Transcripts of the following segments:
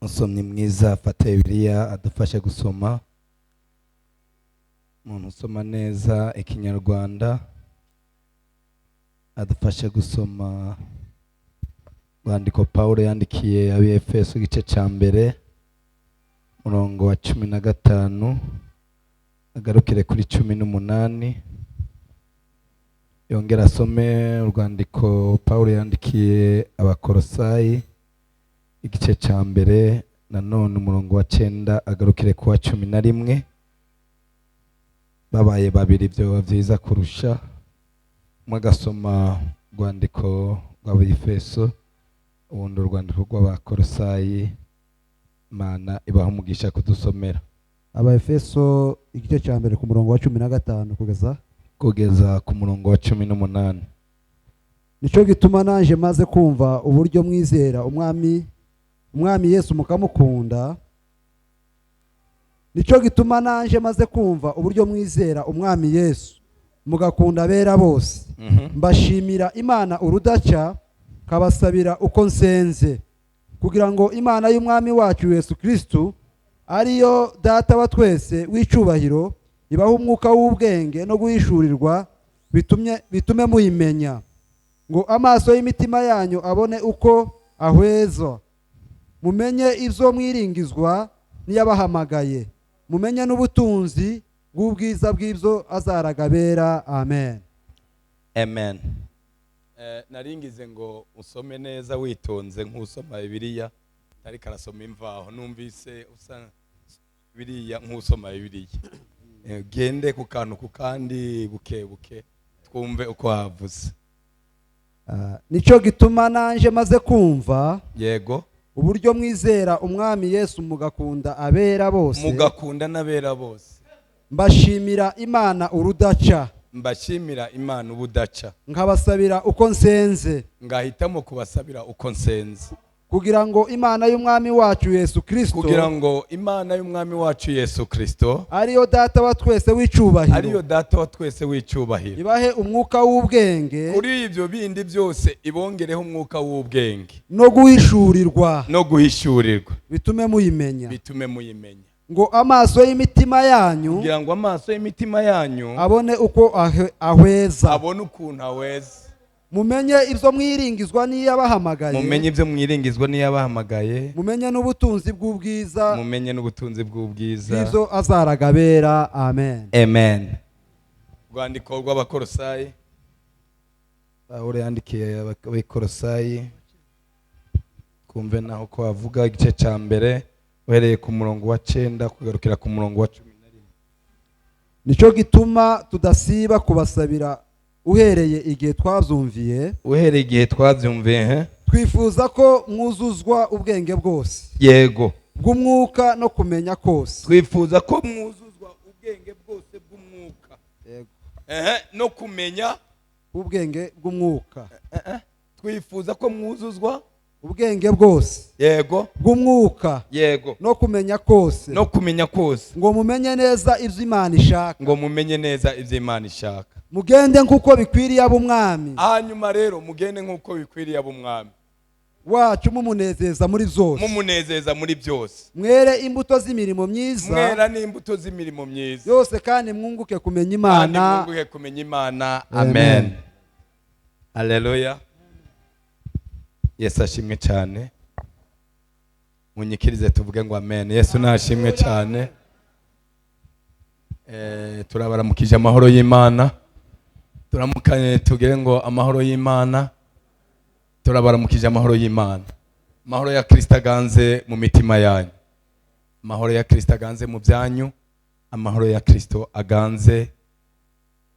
Umusomyi mwiza afate Bibiliya adufashe gusoma. Umuntu usoma neza Ikinyarwanda adufashe gusoma rwandiko Pawulo yandikiye Abefeso, igice cya mbere, murongo wa 15, agarukire kuri 18. Yongera asome urwandiko Pawulo yandikiye Abakorosayi, igice cya mbere nanone, umurongo wa 9, agarukire ku wa 11. Babaye babiri byoba byiza kurusha, umwe agasoma urwandiko rw'Abefeso, ubundi urwandiko rw'Abakorosayi. Imana ibaha umugisha kudusomera. Abaefeso igice cya mbere, ku murongo wa 15 kugeza kugeza ku murongo wa 18. Nicyo gituma naje maze kumva uburyo mwizera Umwami Yesu mukamukunda. Nicyo gituma naje maze kumva uburyo mwizera Umwami Yesu mugakunda abera bose, mbashimira Imana urudaca, kabasabira uko nsenze, kugira ngo Imana y'Umwami wacu Yesu Kristu, ariyo Data wa twese w'icyubahiro, ibahe umwuka w'ubwenge no guhishurirwa, bitumye bitume muyimenya, ngo amaso y'imitima yanyu abone uko ahweza, mumenye ibyo mwiringizwa n'iyabahamagaye, mumenye n'ubutunzi bw'ubwiza bw'ibyo azaragabera. Amen. Amen. Naringize ngo usome neza witonze nk'usoma Bibiliya, ariko arasoma Imvaho. Numvise usa biriya nk'usoma Bibiliya. Gende ku kantu ku kandi, buke buke, twumve uko wavuze. Ah, nicyo gituma nanje maze kumva uburyo mwizera Umwami Yesu mugakunda abera bose, mugakunda n'abera bose, mbashimira Imana urudaca, mbashimira Imana ubudaca, nkabasabira uko nsenze, ngahitamo kubasabira uko nsenze, kugira ngo Imana y'Umwami wacu Yesu Kristo, kugira ngo Imana y'Umwami wacu Yesu Kristo, ariyo Data wa twese w'icyubahiro, ariyo Data wa twese w'icyubahiro, ibahe umwuka w'ubwenge kuri ibyo bindi byose ibongereho umwuka w'ubwenge no guhishurirwa, no guhishurirwa, bitume muyimenya, bitume muyimenya, ngo amaso y'imitima yanyu kugira ngo amaso y'imitima yanyu abone uko ahweza, abone ukuntu aweza, mumenye ibyo mwiringizwa n'iyabahamagaye, mumenye ibyo mwiringizwa n'iyabahamagaye, mumenye n'ubutunzi bw'ubwiza mumenye n'ubutunzi bw'ubwiza bw'ibyo azaragabera. Amen. Amen. Rwandiko rw'Abakorosayi, Pawulo yandikiye Abakorosayi, twumve naho ko avuga, igice cya mbere, uhereye ku murongo wa 9 kugarukira ku murongo wa 11. Nicyo gituma tudasiba kubasabira uhereye igihe twabyumviye, uhereye igihe twabyumviye, he? Twifuza ko mwuzuzwa ubwenge bwose bw'umwuka no kumenya kose, Twifuza ko mwuzuzwa ubwenge bwose bw'umwuka, ehe, no kumenya. Ubwenge bw'umwuka. Twifuza ko mwuzuzwa ubwenge bwose bw'umwuka no kumenya kose, no kumenya kose, ngo mumenye neza ibyo Imana ishaka, ngo mumenye neza ibyo Imana ishaka, mugende nk'uko bikwiriye ab'Umwami hanyuma rero mugende nk'uko bikwiriye ab'Umwami wacu, mumunezeza muri byose, mumunezeza muri byose, mwere imbuto z'imirimo myiza mwera n'imbuto z'imirimo myiza yose, kandi mwunguke kumenya kandi Imana. Mwunguke kumenya Imana. Amen. Amen, haleluya. Yesu ashimwe cyane. Munyikirize tuvuge ngo amen. Yesu nashimwe cyane. Turabaramukije amahoro y'Imana. Turamukanye, tugire ngo amahoro y'Imana. Turabaramukije amahoro y'Imana. Amahoro ya Kristo aganze mu mitima yanyu, amahoro ya Kristo aganze mu byanyu, amahoro ya Kristo aganze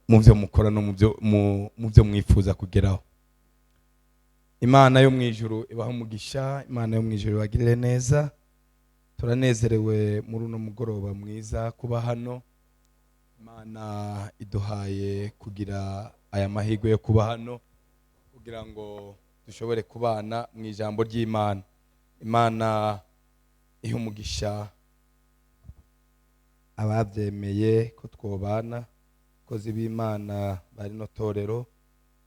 mu byo mukora no mu byo mwifuza kugeraho. Imana yo mu ijuru ibaha umugisha. Imana yo mu ijuru ibagirire neza. Turanezerewe muri uno mugoroba mwiza kuba hano. Imana iduhaye kugira aya mahirwe yo kuba hano kugira ngo dushobore kubana mu ijambo ry'Imana. Imana iha umugisha ababyemeye ko twobana. Abakozi b'Imana bari no torero,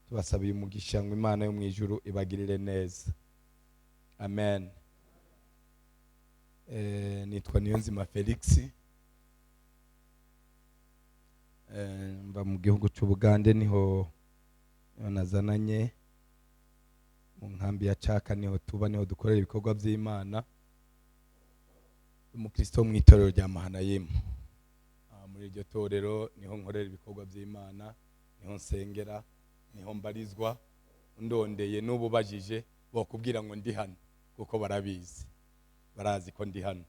tubasabiye umugisha ngo Imana yo mu ijuru ibagirire neza. Amen. Nitwa Niyonzima Felix. Mba mu gihugu cy'Ubugande, niho nazananye, mu nkambi ya Caka niho tuba, niho dukorera ibikorwa by'Imana. Umukristo wo mu itorero rya Mahanayimu. Muri iryo torero niho nkorera ibikorwa by'Imana, niho nsengera, niho mbarizwa. Ndondeye n'ububajije bokubwira ngo ndi hano, kuko barabizi, barazi ko ndi hano.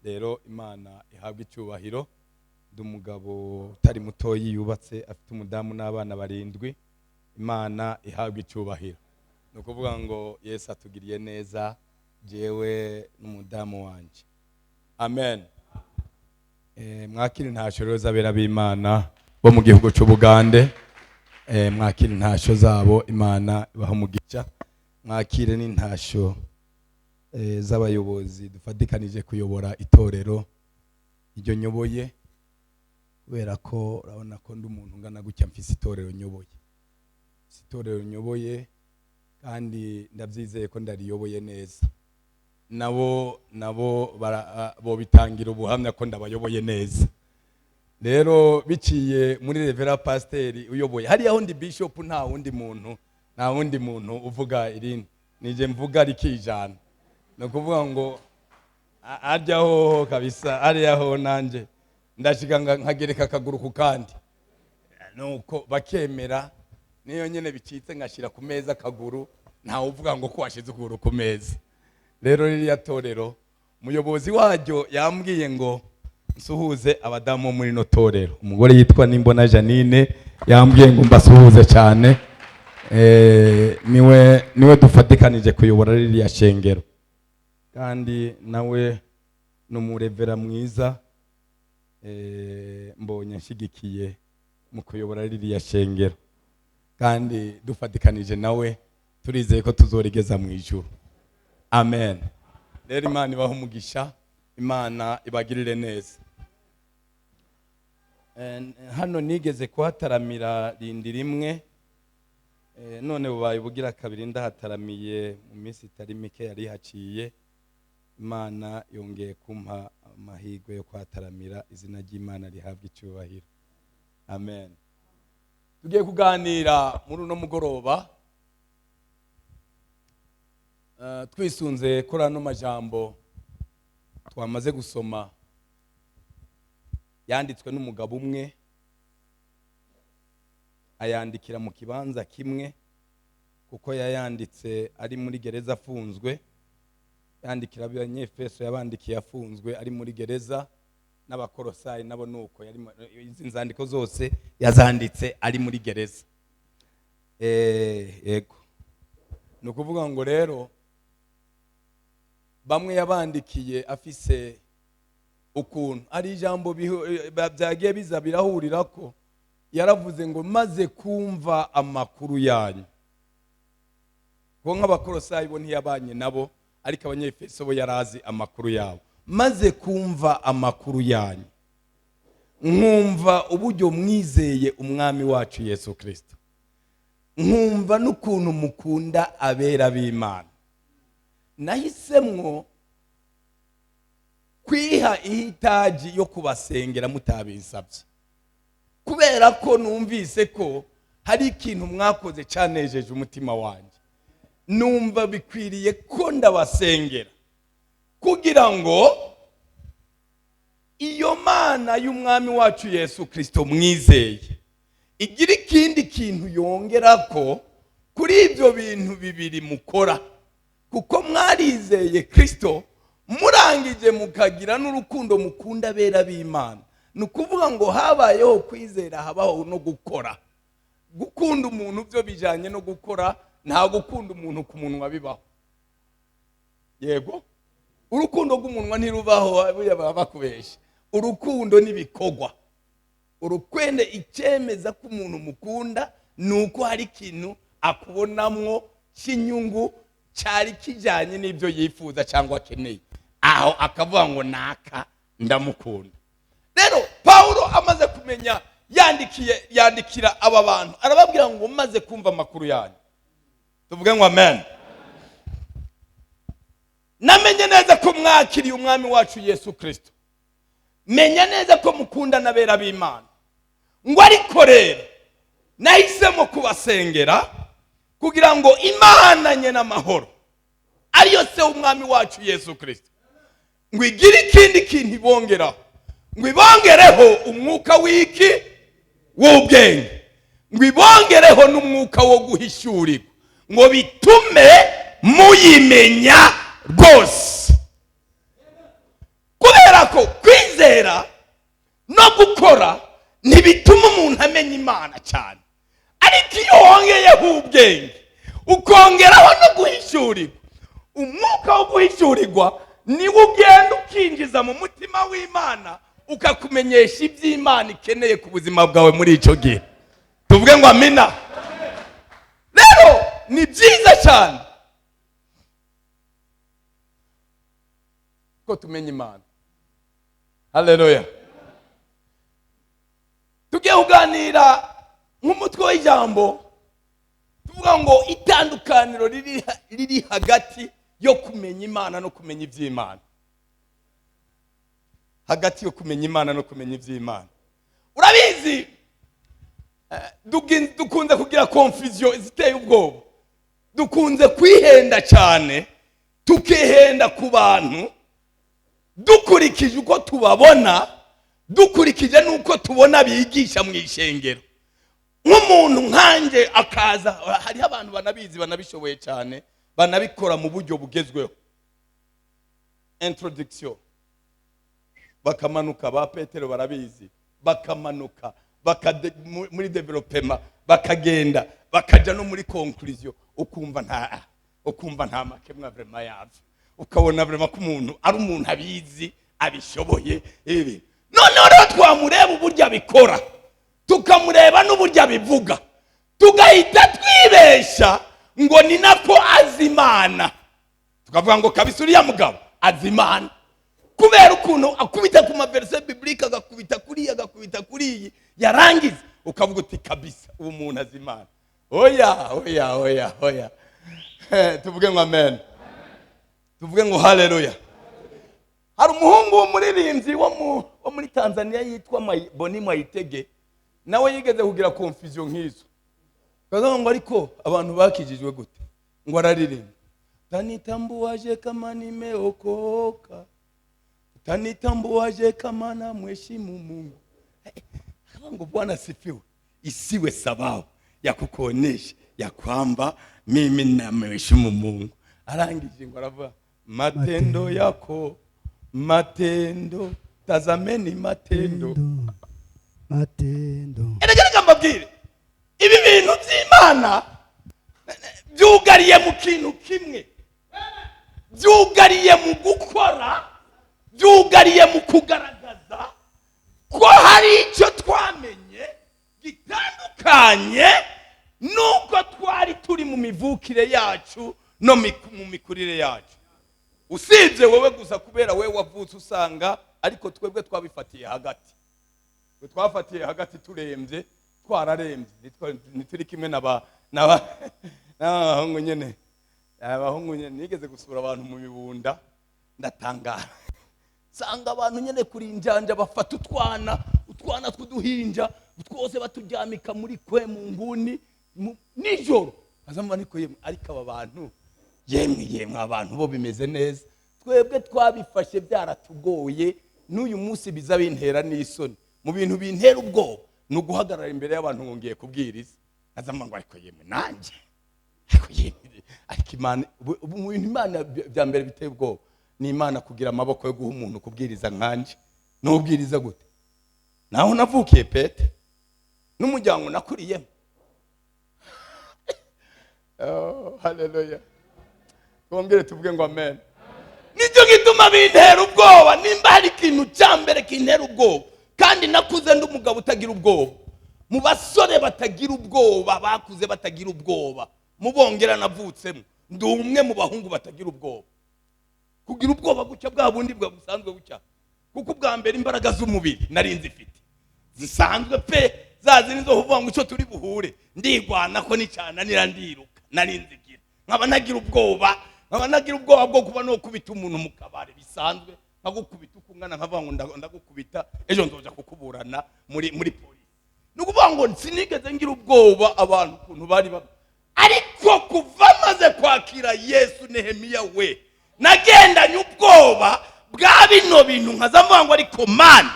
Rero Imana ihabwa icyubahiro. Ndi umugabo utari mutoyi, yubatse, afite umudamu n'abana 7. Imana ihabwa icyubahiro. Ni ukuvuga ngo Yesu atugiriye neza, jewe n'umudamu wanje. Amen. Mwakire intasho rero z'abera b'Imana bo mu gihugu cy'Ubugande. Mwakire intasho zabo, Imana ibaha umugisha. Mwakire n'intasho z'abayobozi dufatikanije kuyobora itorero iryo nyoboye, kubera ko urabona ko ndi umuntu ungana gutya mfise itorero nyoboye. Mfise itorero nyoboye kandi ndabyizeye ko ndariyoboye neza. Nabo bo bitangira ubuhamya ko ndabayoboye neza. Rero biciye muri Revera Pasiteri uyoboye hariya, aho ndi bishop, nta wundi muntu uvuga irindi, nije mvuga rikijana. Ni ukuvuga ngo aryaho kabisa, ariyaho nanje ndashika nkagereka akaguru ku kandi, nuko bakemera. Niyo nyene bicitse ngashira ku meza akaguru, ntawe uvuga ngo ko washize ukuguru ku meza. Rero ririya torero, umuyobozi waryo yambwiye ngo nsuhuze abadamu muri no torero. Umugore yitwa Nimbona Janine yambwiye ngo mbasuhuze cyane. Niwe dufatikanije kuyobora ririya shengero, kandi nawe ni umurevera mwiza. Mbonye nshyigikiye mu kuyobora ririya shengero, kandi dufatikanije nawe turizeye ko tuzorigeza mu ijuru. Amen. Rero Imana ibahe umugisha, Imana ibagirire neza. Hano nigeze kuhataramira rindi rimwe, none bubaye ubugira kabiri ndahataramiye mu minsi itari mike yari haciye. Imana yongeye kumpa amahirwe yo kuhataramira. Izina ry'Imana rihabwa icyubahiro. Amen. Tugiye kuganira muri uno mugoroba, twisunze kuri ano majambo twamaze gusoma, yanditswe n'umugabo umwe, ayandikira mu kibanza kimwe, kuko yayanditse ari muri gereza afunzwe. Yandikira Abanyefeso, yabandikiye afunzwe ari muri gereza, n'Abakorosayi nabo nuko. Izi nzandiko zose yazanditse ari muri gereza. Yego, ni ukuvuga ngo rero bamwe yabandikiye afise ukuntu ari ijambo byagiye biza birahurira ko yaravuze ngo maze kumva amakuru yanyu. Kuko nk'Abakorosayi bo ntiyabanye nabo, ariko Abanyefeso bo yarazi amakuru yabo. Maze kumva amakuru yanyu, nkumva uburyo mwizeye Umwami wacu Yesu Kristo, nkumva n'ukuntu mukunda abera b'Imana, nahisemwo kwiha ihitaji yo kubasengera mutabinsabye, kubera ko numvise ko hari ikintu mwakoze cyanejeje umutima wanjye. Numva bikwiriye ko ndabasengera, kugira ngo iyo Mana y'Umwami wacu Yesu Kristo mwizeye igira ikindi kintu yongera ko kuri ibyo bintu bibiri mukora, kuko mwarizeye Kristo, murangije mukagira n'urukundo mukunda abera b'Imana. Ni ukuvuga ngo habayeho kwizera, habaho no gukora. Gukunda umuntu byo bijyanye no gukora, nta gukunda umuntu ku munwa bibaho. Yego, urukundo rw'umunwa ntirubaho, buriya baba bakubeshya. Urukundo n'ibikorwa. Urukwende icyemeza ko umuntu mukunda ni uko hari ikintu akubonamwo cy'inyungu cyari kijyanye n'ibyo yifuza cyangwa akeneye, aho akavuga ngo naka ndamukunda. Rero Pawulo amaze kumenya, yandikira aba bantu, arababwira ngo maze kumva amakuru yanyu. Tuvuge ngo amen. Namenye neza ko mwakiriye Umwami wacu Yesu Kirisito, menya neza ko mukunda n'abera b'Imana. Ngo ariko rero nahisemo kubasengera kugira ngo Imana nye n'amahoro, ariyo se w'Umwami wacu Yesu Kirisito, ngo igire ikindi kintu ibongeraho, ngo ibongereho umwuka w'iki? W'ubwenge, ngo ibongereho n'umwuka wo guhishurirwa, ngo bitume muyimenya rwose. Kubera ko kwizera no gukora ntibituma umuntu amenya Imana cyane, ariko iyo wongeyeho ubwenge, ukongeraho no guhishurirwa, umwuka wo guhishurirwa niwo ugenda ukinjiza mu mutima w'Imana, ukakumenyesha iby'Imana ikeneye ku buzima bwawe muri icyo gihe. Tuvuge ngo amina. Rero ni byiza cyane ko tumenya Imana. Haleluya. Tugiye kuganira nk'umutwe w'ijambo tuvuga ngo itandukaniro riri hagati yo kumenya Imana no kumenya iby'Imana. Hagati yo kumenya Imana no kumenya iby'Imana. Urabizi, dukunze kugira confusion ziteye ubwoba, dukunze kwihenda cyane, tukihenda ku bantu dukurikije uko tubabona, dukurikije n'uko tubona bigisha mu ishengero. Nk'umuntu nkanjye akaza, hariho abantu banabizi banabishoboye cyane, banabikora mu buryo bugezweho. Introduction, bakamanuka ba Petero barabizi, bakamanuka muri development, bakagenda bakaja no muri conclusion, ukumva nta makemwa vraiment yavyo, ukabona vraiment ko umuntu ari umuntu abizi abishoboye ibi. Noneho rero twamureba uburyo abikora, tukamureba n'uburyo abivuga, tugahita twibesha ngo ni nako azi Imana, tukavuga ngo kabisa uriya mugabo azi Imana, kubera ukuntu akubita ku maverse biblique, agakubita kuri, agakubita kuri iyi, yarangiza ukavuga uti kabisa uwo muntu azi Imana. Oya, oya, oya, oya. Tuvuge ngo amen, tuvuge ngo haleluya. Hari umuhungu w'umuririmbyi wo muri Tanzania yitwa Boni Mwayitege, nawe yigeze kugira confusion nk'izo. Kaza ngo ariko abantu bakijijwe gute? Ngo araririmba, utanitambuaje kama nimeokoka, utanitambuaje kama namheshimu Mungu. Ngo Bwana sifiwe, isiwe sababu ya kukuonesha ya kwamba mimi namheshimu Mungu. Arangije ngo aravuga matendo yako, matendo, tazameni matendo, matendo. Erega reka mbabwire, ibi bintu by'Imana byugariye mu kintu kimwe, byugariye mu gukora, byugariye mu kugaragaza ko hari icyo twamenye gitandukanye nuko twari turi mu mivukire yacu no mu mikurire yacu. Usibye wowe gusa kubera wewe wavutse usanga, ariko twebwe twabifatiye hagati. Twe twafatiye hagati turembye, twararembye, ntituri kimwe n'abahungu nyene. Abahungu nyene nigeze gusura abantu mu mibunda, ndatangara nsanga abantu nyene kuri injanja bafata utwana tw'uduhinja twose baturyamika muri kwe mu nguni nijoro. Azamba niko yemwe, ariko aba bantu yemwe yemwe abantu bo bimeze neza, twebwe twabifashe byaratugoye. N'uyu munsi biza bintera n'isoni. Mu bintu bintera ubwoba ni uguhagarara imbere y'abantu ngo ngiye kubwiriza. Azamba ngo ariko yemwe nanjye, ariko yemwe, ariko Imana, mu bintu Imana bya mbere biteye ubwoba ni Imana kugira amaboko yo guha umuntu kubwiriza nkanje. N'ubwiriza gute? Naho navukiye pete n'umuryango nakuriyemo. Oh, haleluya. Twongere tuvuge ngo amen. Nicyo gituma bintera ubwoba. Nimba hari ikintu cya mbere kintera ubwoba, kandi nakuze ndi umugabo utagira ubwoba, mu basore batagira ubwoba, bakuze batagira ubwoba, mu bongera navutsemo, ndi umwe mu bahungu batagira ubwoba. Kugira ubwoba gucya bwa bundi bwa busanzwe gucya, kuko ubwa mbere imbaraga z'umubiri nari nzifite zisanzwe pe, zazi nizo kuvuga ngo icyo turi buhure ndigwana ko nicyananira ndiruka, nari nzigira, nkaba ntagira ubwoba, Nkaba nagira ubwoba bwo kuba no kubita umuntu mu kabari bisanzwe, nkagukubita uko ungana, nkavuga ngo ndagukubita ejo nzoja kukuburana muri polisi. Ni ukuvuga ngo sinigeze ngira ubwoba abantu ukuntu bari ariko kuva maze kwakira Yesu, Nehemiya we, nagendanye ubwoba bwa bino bintu, nkaza mvuga ngo ariko Mana,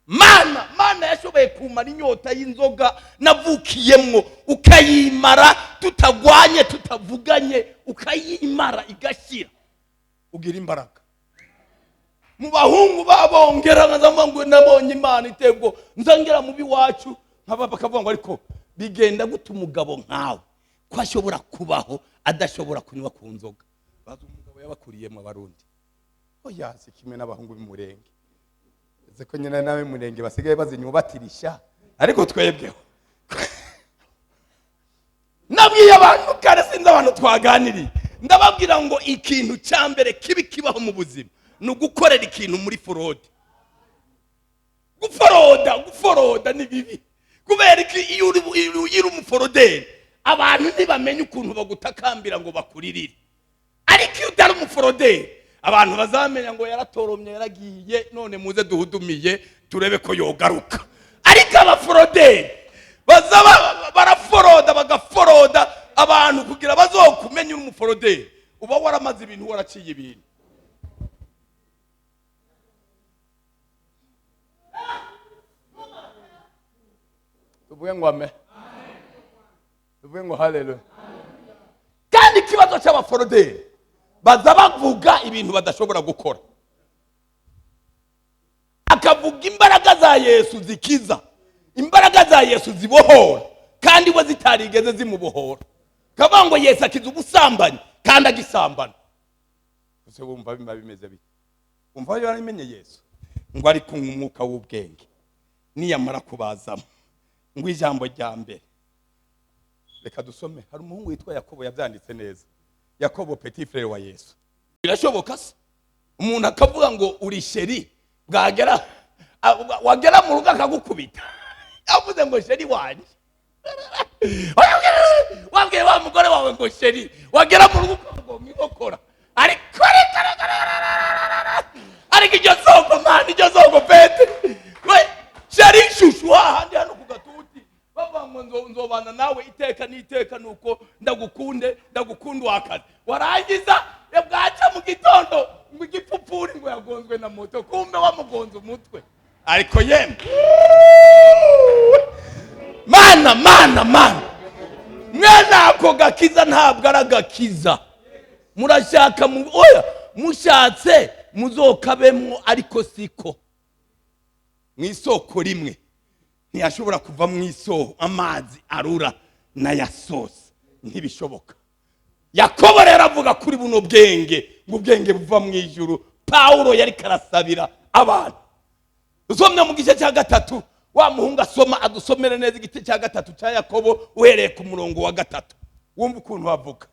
Mana, Mana yashoboye kumara inyota y'inzoga navukiyemwo, ukayimara tutagwanye tutavuganye, ukayimara igashira, ugira imbaraga. Mu bahungu babongera nkaza mvuga ngo nabonye Imana itebwo, nzongera mu biwacu nkaba bakavuga ngo ariko bigenda gute umugabo nkawe ko ashobora kubaho adashobora kunywa ku nzoga? Bazi umugabo yabakuriyemo Abarundi. Oya, si kimwe n'abahungu b'Imurenge. Ese ko nyine nawe Murenge basigaye bazinywa batirisha, ariko twebweho nabwiye abantu kare, sinzi abantu twaganiriye, ndababwira ngo ikintu cya mbere kibi kibaho mu buzima ni ugukorera ikintu muri forode. Guforoda, guforoda ni bibi, kubera ko iyo uri umuforoderi abantu ntibamenye ukuntu bagutakambira ngo bakuririre. Ariko iyo utari umuforoderi abantu bazamenya ngo yaratoromye, yaragiye, none muze duhudumiye turebe ko yogaruka. Ariko abaforoderi baza baraforoda, bagaforoda abantu kugira bazokumenye uri umuforoderi, uba waramaze ibintu, waraciye ibintu. Tuvuge ngo amen, tuvuge ngo haleluya. Kandi ikibazo cy'abaforoderi, baza bavuga ibintu badashobora gukora. Akavuga imbaraga za Yesu zikiza, imbaraga za Yesu zibohora, kandi we zitarigeze zimubohora. Kavuga ngo Yesu akiza ubusambanyi kandi agisambana. Ese wumva biba bimeze bite? Wumva yaramenye Yesu ngo ari kunywa umwuka w'ubwenge, niyamara kubazamo ngo ijambo rya mbere. Reka dusome. Hari umuhungu witwa Yakobo yabyanditse neza, Yakobo petit frère wa Yesu. Birashoboka se umuntu akavuga ngo uri chéri, bwagera wagera mu rugo akagukubita, yavuze ngo chéri wanjye, wabwiye wa mugore wawe ngo chéri, wagera mu rugo ukamugonga inkokora. Ariko ariko iryo soko man, iryo soko pete we chéri chouchou, hahandi hano ku gatuti bavuga ngo nzobana nawe iteka n'iteka, nuko ndagukunde, ndagukunda wakazi. Warangiza bwaca mu gitondo ngo igipfupfuri ngo yagonzwe na moto, kumbe wamugonze umutwe. Ariko yemwe Mana, Mana, Mana, mwene ako gakiza ntabwo ari agakiza. Murashaka oya, mushatse muzokabemwo, ariko siko mu isoko rimwe ntiyashobora kuva mu isoko amazi arura n'ayasosa, ntibishoboka. Yakobo rero avuga kuri buno bwenge, ngo ubwenge buva mu ijuru. Paulo yari karasabira abantu. Usomye mu gice cya 3, wa muhungu asoma adusomere neza igice cya 3 cya Yakobo uhereye ku murongo wa 3, wumva ukuntu bavuga.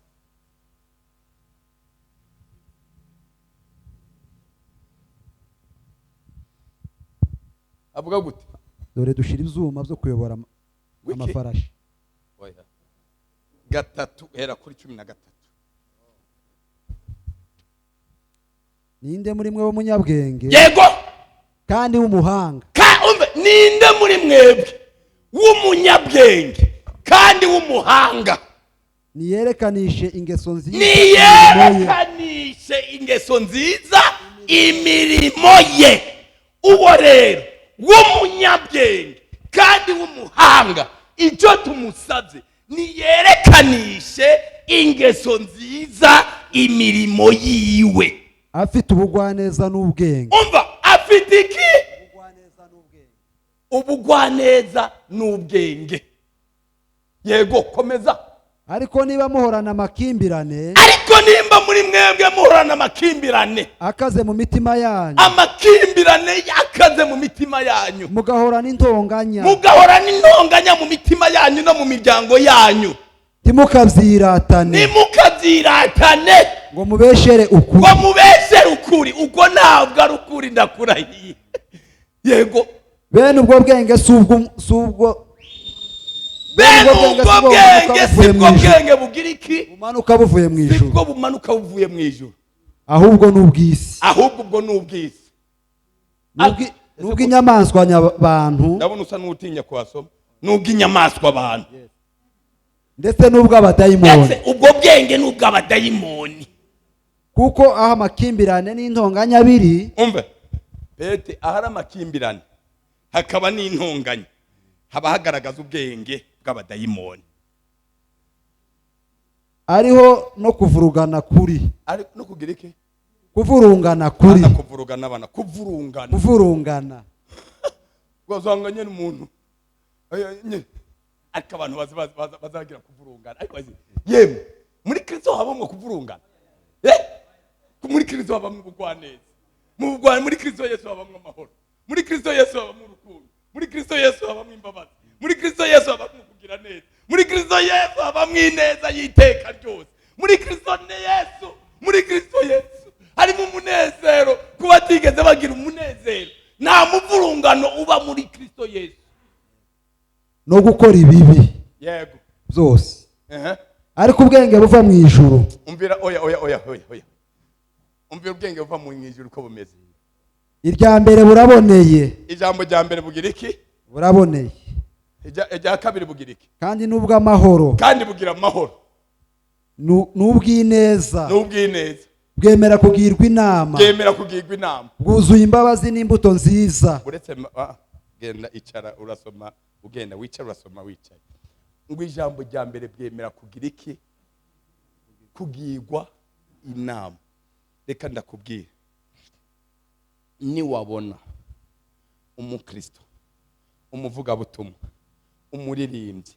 Avuga gute? Dore dushira ibyuma byo kuyobora amafarashi. Oya. 3 hera kuri 13. Ninde muri mwe w'umunyabwenge? Yego. Kandi w'umuhanga. Umve, ninde muri mwebwe w'umunyabwenge kandi w'umuhanga? Niyerekanishe ingeso nziza. Niyerekanishe ingeso nziza imirimo ye. Uwo rero w'umunyabwenge kandi w'umuhanga, icyo tumusabye niyerekanishe ingeso nziza imirimo yiwe. Afite ubugwaneza n'ubwenge. Umva, afite iki? Ubugwaneza n'ubwenge. Yego, komeza. Ariko niba muhorana amakimbirane, ariko nimba muri mwebwe muhorana amakimbirane akaze mu mitima yanyu, amakimbirane yakaze mu mitima yanyu, mugahorana intonganya, mugahorana intonganya mu mitima yanyu no mu miryango yanyu, ntimukabyiratane, ntimukabyiratane ngo mubeshere ukuri, ngo mubeshere ukuri. Uko ntabwo ari ukuri, ndakurahiye. Yego. Bene ubwo bwenge si ubwo Bene ubwo bwenge si bwo bwenge bugira iki? Bumanuka buvuye mu ijuru. Si bwo bumanuka buvuye mu ijuru, ahubwo ni ubw'isi. Ahubwo ubwo ni ubw'isi, n'ubw'inyamaswa nyabantu. Ndabona usa n'utinya kuhasoma. N'ubw'inyamaswa abantu. Ndetse n'ubw'abadayimoni. Ndetse ubwo bwenge n'ubw'abadayimoni. Kuko aho amakimbirane n'intonganya biri, umve pete, ahari amakimbirane hakaba n'intonganya, haba hagaragaza ubwenge bw'abadayimoni. Ariho no kuvurugana kuri. Ari no kugira iki? Kuvurungana kuri. Ana kuvurugana, abana kuvurungana. Kuvurungana. Ugasanga nyine umuntu nyine, ariko abantu bazagira kuvurungana, ariko bazi yemwe muri Kristo habamwo kuvurungana, muri Kristo habamwo ubugwaneza, muri Kristo Yesu habamwo amahoro, muri Kristo Yesu habamwo urukundo, muri Kristo Yesu habamwo imbabazi, muri Kristo Yesu habamwo kugira neza, muri Kristo Yesu habamwo ineza y'iteka ryose, muri Kristo Yesu, muri Kristo Yesu harimo umunezero ku batigeze bagira umunezero. Nta muvurungano uba muri Kristo Yesu. No gukora ibibi yego byose. Ariko ubwenge buva mu ijuru. Umvira, oya, oya, oya, oya, oya, umvira ubwenge buva mu ijuru uko bumeze. Irya mbere buraboneye. Ijambo rya mbere bugira iki? Buraboneye. Irya kabiri bugira iki? Kandi n'ubw'amahoro. Kandi bugira amahoro. N'ubw'ineza. N'ubw'ineza. Bwemera kugirwa inama. Bwemera kugirwa inama. Bwuzuye imbabazi n'imbuto nziza. Uretse genda icara urasoma, ugenda wicara urasoma wicaye. Ngo ijambo rya mbere bwemera kugira iki? Kugirwa inama. Reka ndakubwira, niwabona umukristo, umuvugabutumwa, umuririmbyi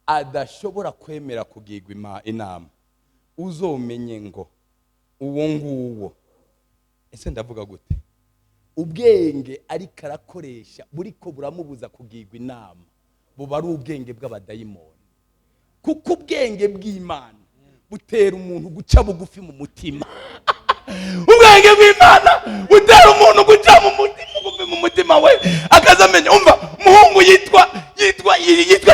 adashobora kwemera kugirwa inama, uzomenye ngo uwo nguwo, ese ndavuga gute, ubwenge ariko arakoresha buriko buramubuza kugirwa inama, buba ari ubwenge bw'abadayimoni. Kuko ubwenge bw'Imana butera umuntu guca bugufi mu mutima. Ubwenge bw'Imana butera umuntu guca mu mutima, bugufi mu mutima we, akazamenya. Umva umuhungu yitwa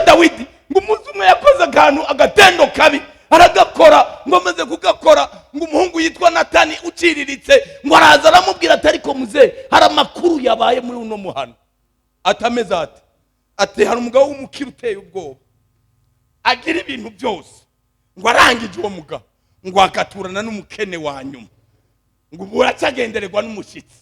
Dawidi, ngo umunsi umwe yakoze akantu, agatendo kabi, aragakora. Ngo amaze kugakora, ngo umuhungu yitwa Natani uciriritse ngo araza aramubwira ati: "Ariko muze, hari amakuru yabaye muri uno muhano." Atameze ati: "Hari umugabo w'umukire uteye ubwoba, agira ibintu byose." Ngo arangije, uwo mugabo ngo agaturana n'umukene wa nyuma, ngo buracyagendererwa n'umushyitsi.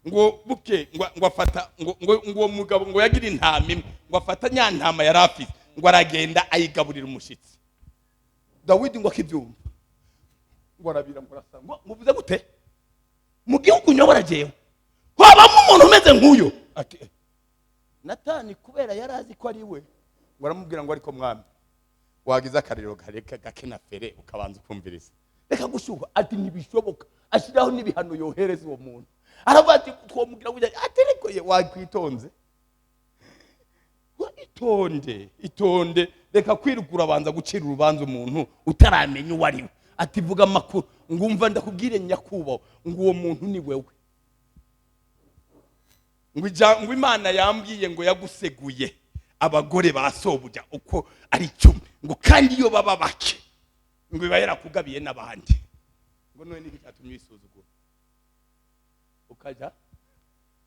Ngo buke ngo afata ngo uwo mugabo ngo yagira intama imwe, ngo afata nya ntama yari afite, ngo aragenda ayigaburira umushyitsi. Dawidi ngo akibyumva, ngo arabira, ngo arasa, ngo muvuze gute? Mu gihugu nyobora jewe habamo umuntu umeze nk'uyo? Ati Natani, kubera yari azi ko ari we, ngo aramubwira ngo: "Ariko mwami, wagize akariro gake na fere, ukabanza ukumviriza, reka gushyuha." Ati: "Ntibishoboka." Ashyiraho n'ibihano yohereza uwo muntu. Aravuga ati: "Twomubwira gutya." Ati: "Ariko ye, wakwitonze, itonde, itonde, reka kwirugura, abanza gucira urubanza umuntu utaramenya uwo ari we." Ati: "Vuga amakuru." Ngumva ndakubwire nyakubahwa, ngo uwo muntu ni wewe. Ngo Imana yambwiye ngo yaguseguye abagore ba sobuja uko ari 10, ngo kandi iyo baba bake ngo iba yarakugabiye n'abandi. Ngo none niki cyatumye wisuzugura, ukajya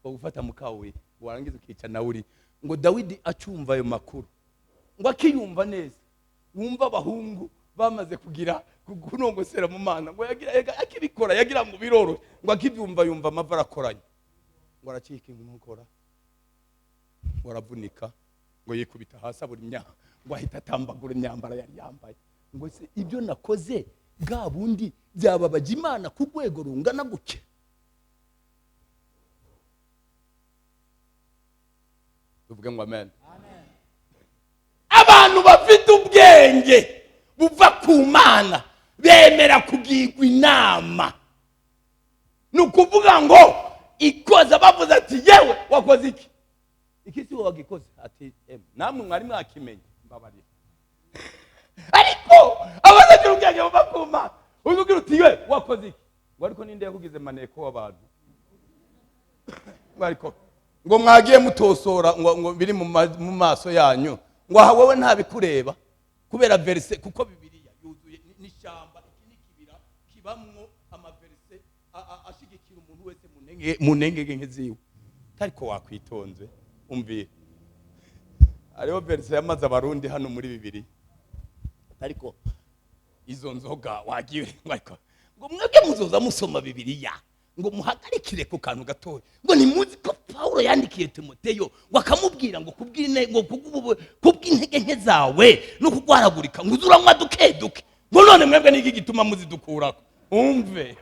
bagufata mukawe, warangiza ukica nawe uri? Ngo Dawidi acyumva ayo makuru, ngo akiyumva neza, wumva abahungu bamaze kugira kunongosera mu mana, ngo yagira akibikora yagira ngo biroroshye. Ngo akibyumva, yumva amava arakoranye, ngo aracika inkokora, ngo aravunika, ngo yikubita hasi, abura imyaka, ngo ahita atambagura imyambaro yari yambaye. Ngo: "Se ibyo nakoze bwa bundi byababaje Imana ku rwego rungana gutya?" Tuvuge ngo amen. Abantu bafite ubwenge buva ku Mana bemera kugirwa inama. Ni ukuvuga ngo ikoza bavuze ati: "Yewe, wakoze iki? Iki si wowe wagikoze?" Ati: "Namwe mwari mwakimenye, mbabarira." Ariko abadagira ubwenge buva ku Mana, uzubwira uti: "Yewe, wakoze iki?" Ngo: "Ariko ninde yakugize maneko w'abantu?" Ngo: "Ariko ngo mwagiye mutosora ngo biri mu maso yanyu." Ngo aha wowe ntabikureba kubera verse, kuko Bibiliya yuzuye n'ishyamba, iki n'ikibira kibamwo amaverse ashigikira umuntu wese mu ntege nke ziwe. Ariko wakwitonze umvira, hariho verse yamaze Abarundi hano muri Bibiliya, ariko izo nzoga wagiye, ariko ngo mwebwe muzoza musoma Bibiliya ngo muhagarikire ku kantu gatoya, ngo ntimuzi ko Pawulo yandikiye Timoteyo ngo akamubwira ngo ngo kubw'intege nke zawe no kugwaragurika ngo uze uranywa duke duke, ngo none mwebwe niki gituma muzidukurako? Umve,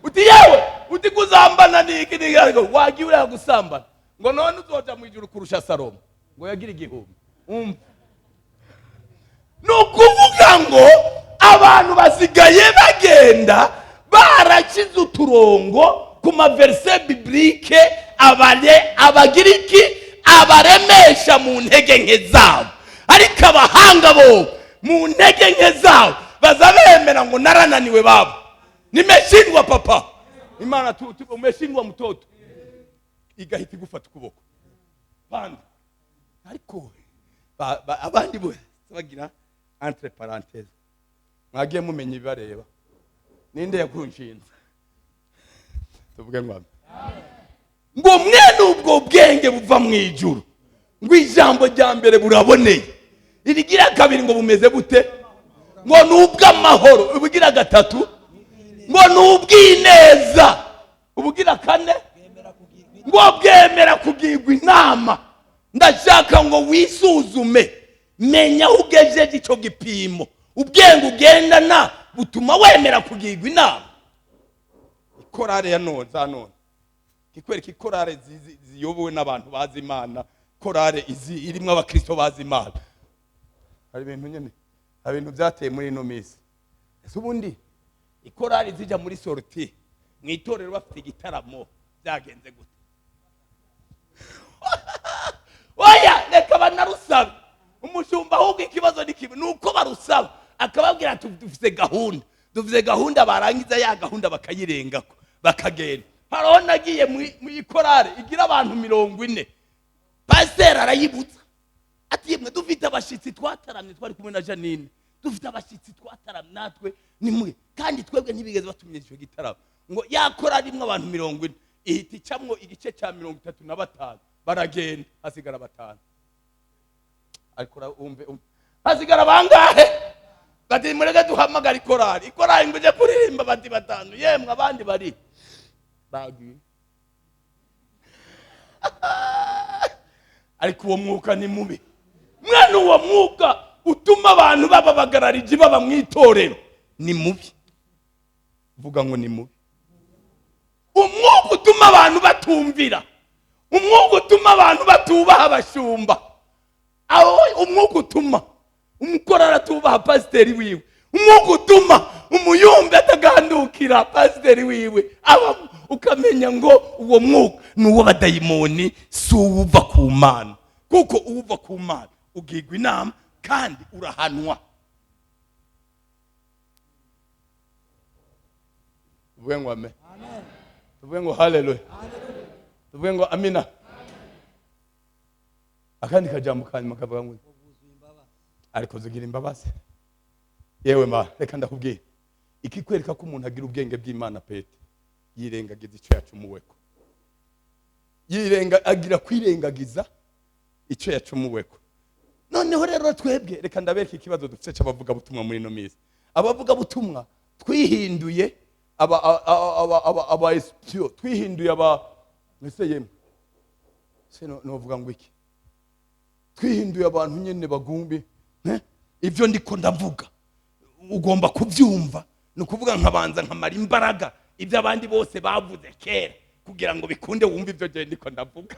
uti yewe uti kuzambana niki niki, ariko wagiye uriya gusambana ngo none uzoja mu ijuru kurusha Salomo ngo yagira 1000. Umve, ni ukuvuga ngo abantu basigaye bagenda barakize uturongo ku maverse biblique abagiriki abaremesha mu ntege nke zabo, ariko abahanga bo mu ntege nke zabo baza bemera ngo narananiwe babo, nimeshindwa papa, Imana umeshindwa mtoto, igahita igufata ukuboko panda. Ariko abandi bo bagira entre parenthèses, mwagiye mumenya ibibareba, ninde yakunshinze? Tuvuge ngo amen. Ngo mwene ubwo bwenge buva mu ijuru, ngo ijambo rya mbere buraboneye, irigira kabiri ngo bumeze bute? Ngo ni ubw'amahoro, ubugira gatatu ngo ni ubw'ineza, ubugira kane ngo bwemera kugirwa inama. Ndashaka ngo wisuzume, menya aho ugejeje icyo gipimo. Ubwenge ugendana butuma wemera kugirwa inama. Ikorale ya none za none kikwereka ikorale ziyobowe n'abantu bazi Imana, korale izi irimwo abakristo bazi Imana. Hari ibintu nyene, hari ibintu byateye muri ino minsi. Ese ubundi ikorale zijya muri sortie mu itorero bafite igitaramo byagenze gute? Oya, reka banarusabe umushumba, ahubwo ikibazo ni kimwe, nuko barusaba akababwira ati dufite gahunda, dufite gahunda, barangiza ya gahunda bakayirengako bakagenda. Hariho nagiye mu ikorale igira abantu 40, pasiteri arayibutsa ati yemwe dufite abashitsi twataramye, twari kumwe na Janine, dufite abashitsi twataramye natwe nimwe, kandi twebwe ntibigeze batumenyesha icyo gitaramo. Ngo yakora rimwe abantu 40 ihita icamwo igice cya 35, baragenda hasigara 5. Ariko umve, hasigara bangahe? Bati mureke duhamagara ikorali, ikorali ngo ije kuririmba, bati 5, yemwe abandi bari bagiye. Ariko uwo mwuka ni mubi mwana, uwo mwuka utuma abantu baba bagararije baba mu itorero ni mubi. Vuga ngo ni mubi. Umwuka utuma abantu batumvira, umwuka utuma abantu batubaha abashumba, aho umwuka utuma umukorera atubaha pasiteri wiwe, umwuka utuma umuyumbe atagandukira pasiteri wiwe, aba ukamenya ngo uwo mwuka ni uw'abadayimoni, si uwuva ku Mana. Kuko uwuva ku Mana ugirwa inama kandi urahanwa. Tuvuge ngo amen. Tuvuge ngo haleluya. Tuvuge ngo amina. Akandi kajambo kanyuma kavuga ngo ariko zigira imbabazi. Yewe ma, reka ndakubwira, ikikwereka ko umuntu agira ubwenge bw'Imana pete, yirengagiza icyo yacumuweko, agira kwirengagiza icyo yacumuweko. Noneho rero twebwe reka ndabereka ikibazo dufite cy'abavuga butumwa muri ino minsi. Abavuga butumwa twihinduye aba espio, twihinduye aba ese yemwe se novuga ngo iki, twihinduye abantu nyene bagumbi. Ivyo ndiko ndavuga ugomba kubyumva, ni ukuvuga nkabanza nkamara imbaraga ibyo abandi bose bavuze kera kugira ngo bikunde wumve ibyo je ndiko ndavuga.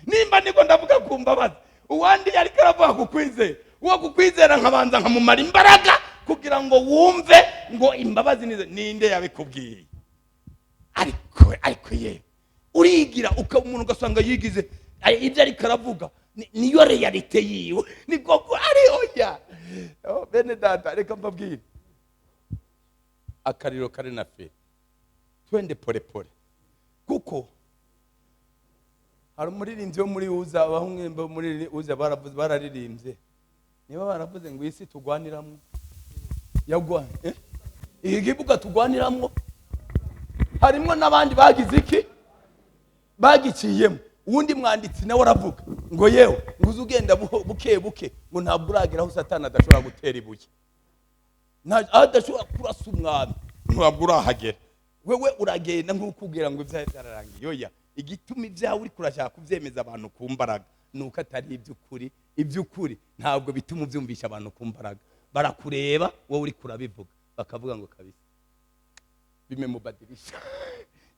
Nimba ndiko ndavuga ku mbabazi, uwandi yariko aravuga ku kwizera, uwo kukwizera nkabanza nkamumara imbaraga kugira ngo wumve ngo imbabazi nize. Ninde yabikubwiye? Ariko ye urigira umuntu ugasanga yigize ibyo ariko aravuga niyo realite yiwe, ni koko ari oya. Bene data, reka mbabwire, akariro kari na fe, twende pole pole, kuko Hari umuririmbyi wo muri uza, abahungu bo muri uza baravuze, bararirimbye, niba baravuze ngo isi tugwaniramwo yagwa, Iki kibuga tugwaniramwo harimwo n'abandi bagize iki, bagiciyemo. Uwundi mwanditsi nawe aravuga ngo yewe, ngo uze ugenda buke buke, ngo ntabwo uragera aho Satani adashobora gutera ibuye, aho adashobora kurasa umwami, ntabwo urahagera. Wewe uragenda nk'uko ubwira ngo ibyawe byararangiye. Oya, igituma ibyawe uri kurashaka kubyemeza abantu ku mbaraga ni uko atari iby'ukuri. Iby'ukuri ntabwo bituma ubyumvisha abantu ku mbaraga. Barakureba wowe uri kurabivuga, bakavuga ngo kabisa bimemubadirisha,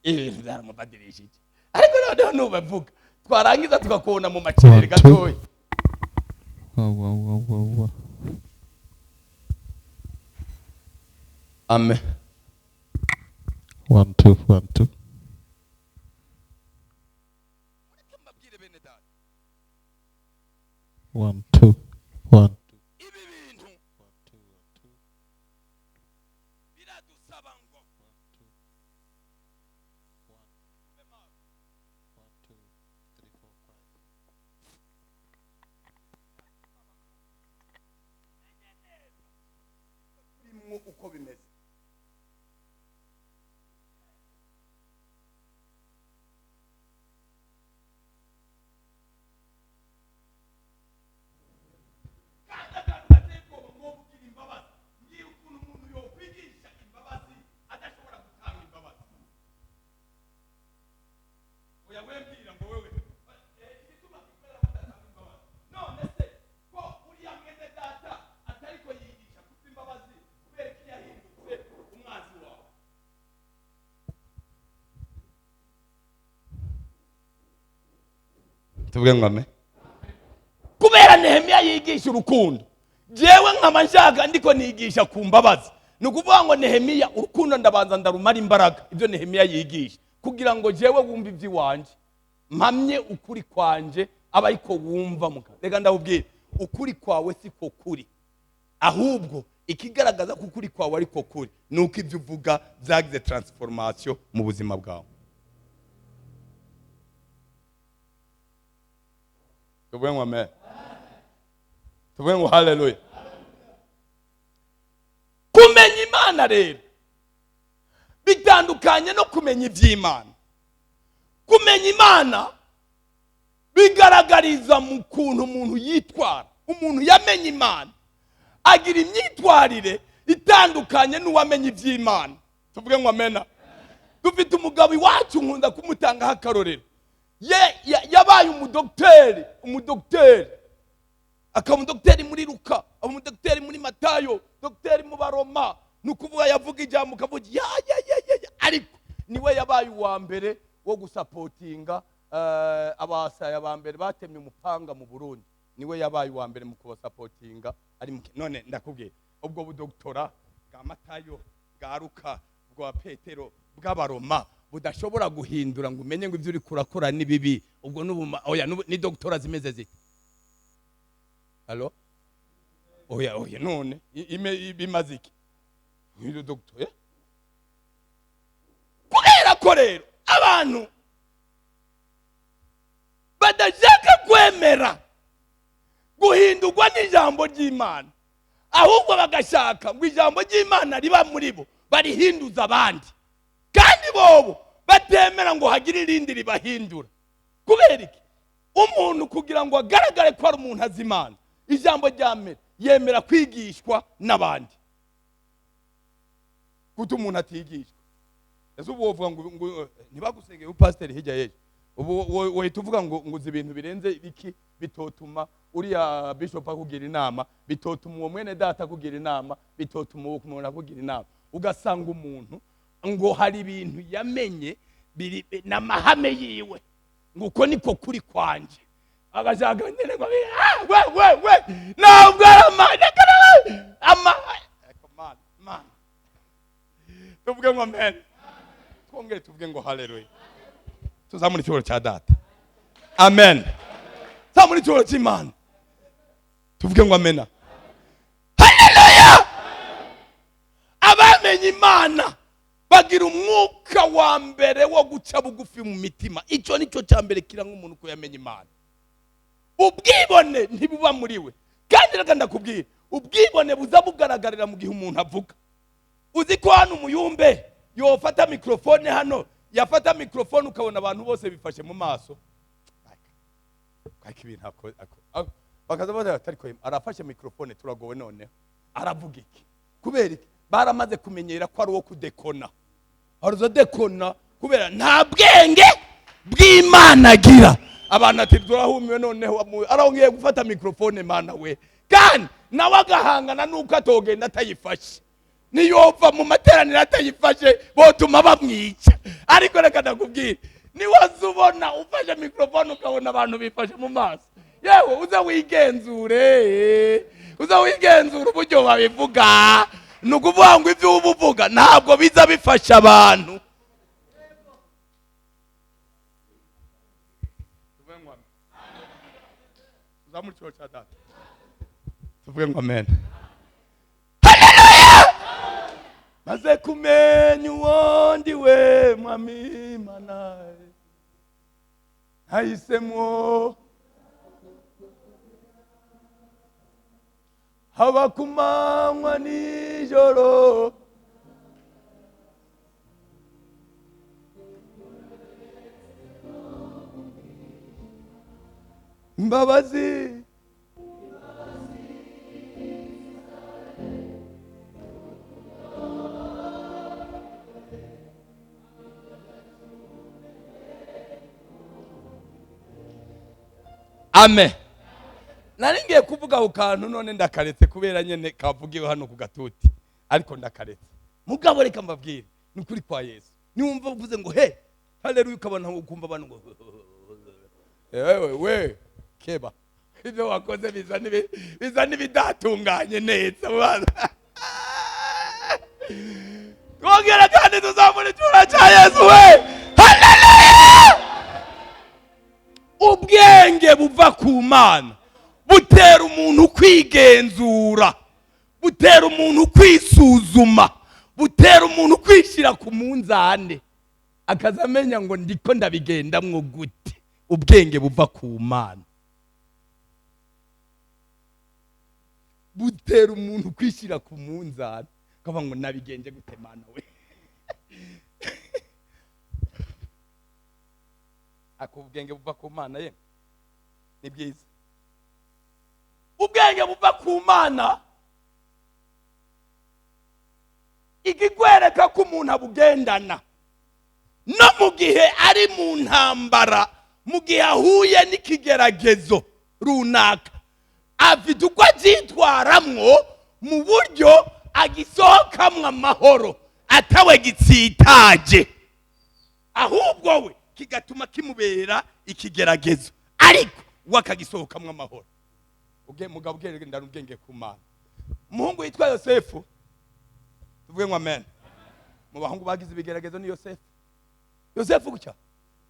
ibintu byaramubadirishije. Ariko noneho nubavuga, twarangiza tukakubona mu macerere One, two. gatoya. Wow, wow, wow, wow, wow. Amen. One, two, one, two. Mbabwire bene data. One, two, one. Ibi bintu biradusaba ngo tube maso. Turimwo uko bimeze. Kandi akantu gateye ubwoba, ngo kugira imbabazi, ngiye ukuntu umuntu yokwigisha imbabazi adashobora gutanga imbabazi. Oya, we mbwira ngo wewe, igituma kubera badatanga imbabazi, none se ko uriya mwene data atariko yigisha kuba imbabazi, kubera ko yahindutse umwanzi wawe? Tuvuge ngo amen. Kubera Nehemiya yigisha urukundo, jewe nkaba nshaka ndiko nigisha ku mbabazi, ni ukuvuga ngo Nehemiya urukundo ndabanza ndarumara imbaraga, ibyo Nehemiya yigisha, kugira ngo jewe wumve iby'iwanje, mpamye ukuri kwanje, aba ariko wumva muka. Reka ndabubwire, ukuri kwawe siko kuri, ahubwo ikigaragaza ko ukuri kwawe ariko kuri ni uko ibyo uvuga byagize transformation mu buzima bwawe. Tuvuge ngo amen. Tuvuge ngo haleluya. Kumenya Imana rero bitandukanye no kumenya iby'Imana. Kumenya Imana bigaragariza mu kuntu umuntu yitwara. Umuntu yamenye Imana agira imyitwarire itandukanye n'uwamenye iby'Imana. Tuvuge ngo amena. Dufite umugabo iwacu nkunda kumutangaho akarorero. Yabaye umudokiteri, umudokiteri akaba umudokiteri muri Luka, aba umudokiteri muri Matayo, dogiteri mu Baroma. Ni ukuvuga yavuga ijambo ukavuga ya, ya, ya, ya, ya. Ariko niwe yabaye uwa mbere wo gusapotinga abasaya ba mbere batemye umupanga mu Burundi. Niwe yabaye uwa mbere mu kubasapotinga. Ari mu, none ndakubwiye ubwo budoktora bwa Matayo, bwa Luka, bwa Petero, bw'Abaroma budashobora guhindura ngo umenye ngo ibyo uri kurakora ni bibi. Ubwo n'ubuma, oya, ni doktora zimeze zite? Allo? Oya, oya, none bimaze iki? Uyu doktora, Kubera ko rero abantu badashaka kwemera guhindurwa n'ijambo ry'Imana, ahubwo bagashaka ngo ijambo ry'Imana riba muri bo barihinduza abandi, kandi bobo batemera ngo hagire irindi ribahindura. Kubera iki? Umuntu kugira ngo agaragare ko ari umuntu azi Imana, ijambo rya mbere yemera kwigishwa n'abandi. Kuko umuntu atigishwa, ese ubu wovuga ngo ntibagusengeye upasiteri hirya y'ejo, ubu wohita uvuga ngo uzi ibintu birenze iki bitotuma uriya bishop akugira inama, bitotuma uwo mwene data akugira inama, bitotuma uwo umuntu akugira inama. Ugasanga umuntu ngo hari ibintu yamenye biri n'amahame yiwe, ngo uko niko kuri kwanje, agashaka nyine ngo we, we, we, ntabwo ari ama, ama, man. Tuvuge ngo amen. Twongere tuvuge ngo haleluya. Tuzamure icyubahiro cya data. Amen. Tuzamure icyubahiro cy'Imana. Tuvuge ngo amena. Haleluya. Abamenye Imana Bagira umwuka wa mbere wo guca bugufi mu mitima. Icyo nicyo cya mbere kiranga umuntu ko yamenye Imana. Ubwibone ntibuba muri we. Kandi reka ndakubwira, ubwibone buza bugaragarira mu gihe umuntu avuga. Uzi ko hano umuyumbe yofata mikrofone hano, yafata mikrofone ukabona abantu bose bifashe mu maso. Ariko ibintu bakaza bavuga bati, ariko arafashe mikrofone turagowe noneho. Aravuga iki? Kubera iki? Baramaze kumenyera ko ari uwo kudekona. Aruza dekona kubera nta bwenge bw'Imana agira. Abantu ati turahumiwe noneho, arongeye gufata mikrofone mana we. Kandi nawe agahangana nuko atogenda atayifashe. Niyova mu materaniro atayifashe botuma bamwica. Ariko reka ndakubwira, niwaza ubona ufashe mikrofone ukabona abantu bifashe mu maso, yewe uze wigenzure, uze wigenzure uburyo babivuga. Ni ukuvuga ngo ibyo uba uvuga ntabwo biza bifasha abantu. Tuvuge ngo amen. Haleluya! Maze kumenya uwo ndi we mwami Mana, nahisemo haba ku manywa nijoro. Imbabazi Amen. Nari ngiye kuvuga ku kantu none ndakaretse kubera nyene kavugiwe hano ku gatuti, ariko ndakaretse. Mugabo reka mbabwire, ni ukuri kwa Yesu. Niwumva uvuze ngo he haleluya, ukabona ukumva abantu ngo ewe we keba, ibyo wakoze biza n'ibidatunganye neza. Twongera kandi tuzamura icyubahiro cya Yesu we. Haleluya! Ubwenge buva ku Mana butera umuntu kwigenzura, butera umuntu kwisuzuma, butera umuntu kwishyira ku munzane, akaza amenya ngo ndiko ndabigendamwo gute. Ubwenge buva ku Mana butera umuntu kwishyira ku munzane, akavuga ngo nabigenje gute Mana we. Ako ubwenge buva ku Mana ye ni bwiza. Ubwenge buva ku Mana ikigwereka ko umuntu abugendana, no mu gihe ari mu ntambara, mu gihe ahuye n'ikigeragezo runaka, afite uko abyitwaramwo mu buryo agisohokamwo amahoro atawe gitsitaje, ahubwo we kigatuma kimubera ikigeragezo, ariko we akagisohokamwo amahoro. Mugabo ubwenge ubwenge ku Mana. Umuhungu witwa Yosefu, tuvuge ngo amen. Mu bahungu bagize ibigeragezo ni Yosefu. Yosefu gutya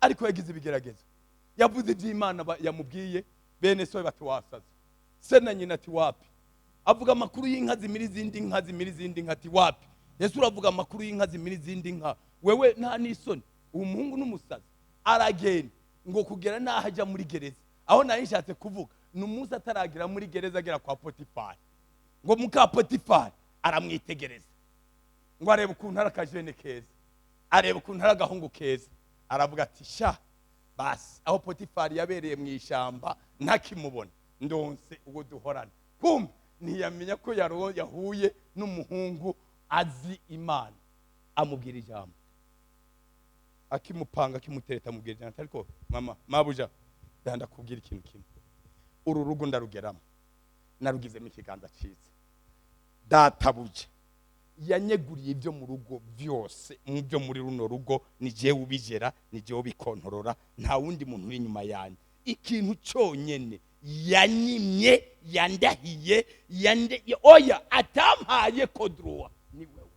ariko yagize ibigeragezo. Yavuze iby'Imana yamubwiye, bene so bati wasaze, se na nyina ati wapi. Avuga amakuru y'inka zimira izindi nka, zimira izindi nka, ati wapi. Yesu uravuga amakuru y'inka zimira izindi nka, wewe nta n'isoni. Uwo muhungu n'umusazi aragenda ngo kugera naho ajya muri gereza. Aho nari nshatse kuvuga ni umunsi ataragera muri gereza, agera kwa Potifari. Ngo muka Potifari aramwitegereza, ngo arebe ukuntu ari akajene keza, arebe ukuntu ari agahungu keza, aravuga ati sha basi, aho Potifari yabereye mu ishyamba ntakimubona, ndonse uwo duhorana. Kumbe ntiyamenya ko yahuye n'umuhungu azi Imana. Amubwira ijambo, akimupanga akimutereta, amubwira ijambo, ariko mama mabuja, ndakubwira ikintu kimwe, uru rugo ndarugeramo, narugizemo ikiganza cyiza. Databuja yanyeguriye ibyo mu rugo byose, mu byo muri runo rugo ni jewe ubigera, ni jewe ubikontorora, nta wundi muntu uri inyuma yanjye. Ikintu cyonyene yanyimye, yandahiye, oya atampaye kodroa ni wewe.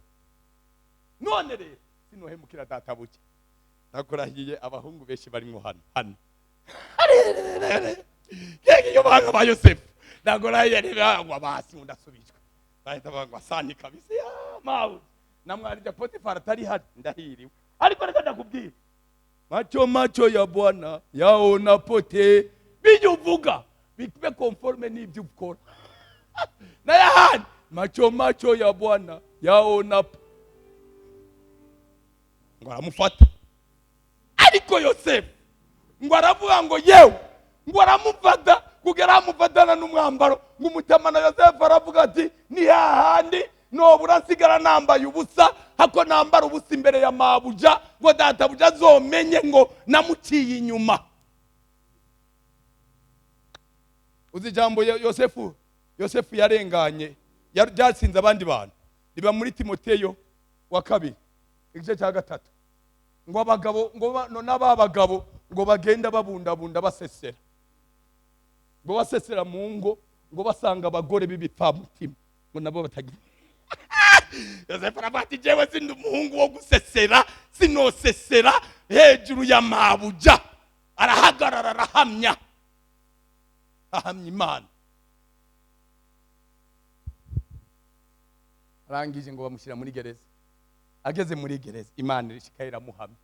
None rero sinohemukira databuja. Nakurahiye abahungu benshi barimo hano hano. Yegi yo banga ba Yosefu. Nakurahiye rero basi ndasubijwe. Bahita bangwa sani kabisa ya mawe. Namwarija Potifari atari hari, ndahiriwe. Ariko reka ndakubwira, macho macho ya Bwana yaona pote, bijya uvuga bibe conforme n'ibyo ukora. Nayahandi macho macho ya Bwana yaona, ngo aramufata. Ariko Yosefu ngo aravuga ngo yewe, ngo aramufata kugera amufatana n'umwambaro, ngo umutamana. Yosefu aravuga ati ni hahandi nobura nsigara nambaye ubusa, hako nambara ubusa imbere ya mabuja, ngo databuja azomenye ngo namuciye inyuma. Uzi ijambo Yosefu yarenganye ryatsinze abandi bantu, riba muri Timoteyo wa kabiri igice cya 3, ngo abagabo ngo n'ababagabo ngo bagenda babundabunda basesera, ngo basesera mu ngo, ngo basanga abagore b'ibipfamutima, ngo nabo batagira. Yosefu aravuga ati jewe sindi umuhungu wo gusesera, sinosesera hejuru ya mabuja. Arahagarara arahamya, ahamya Imana. Arangije ngo bamushyira muri gereza. Ageze muri gereza Imana ishika iramuhamya,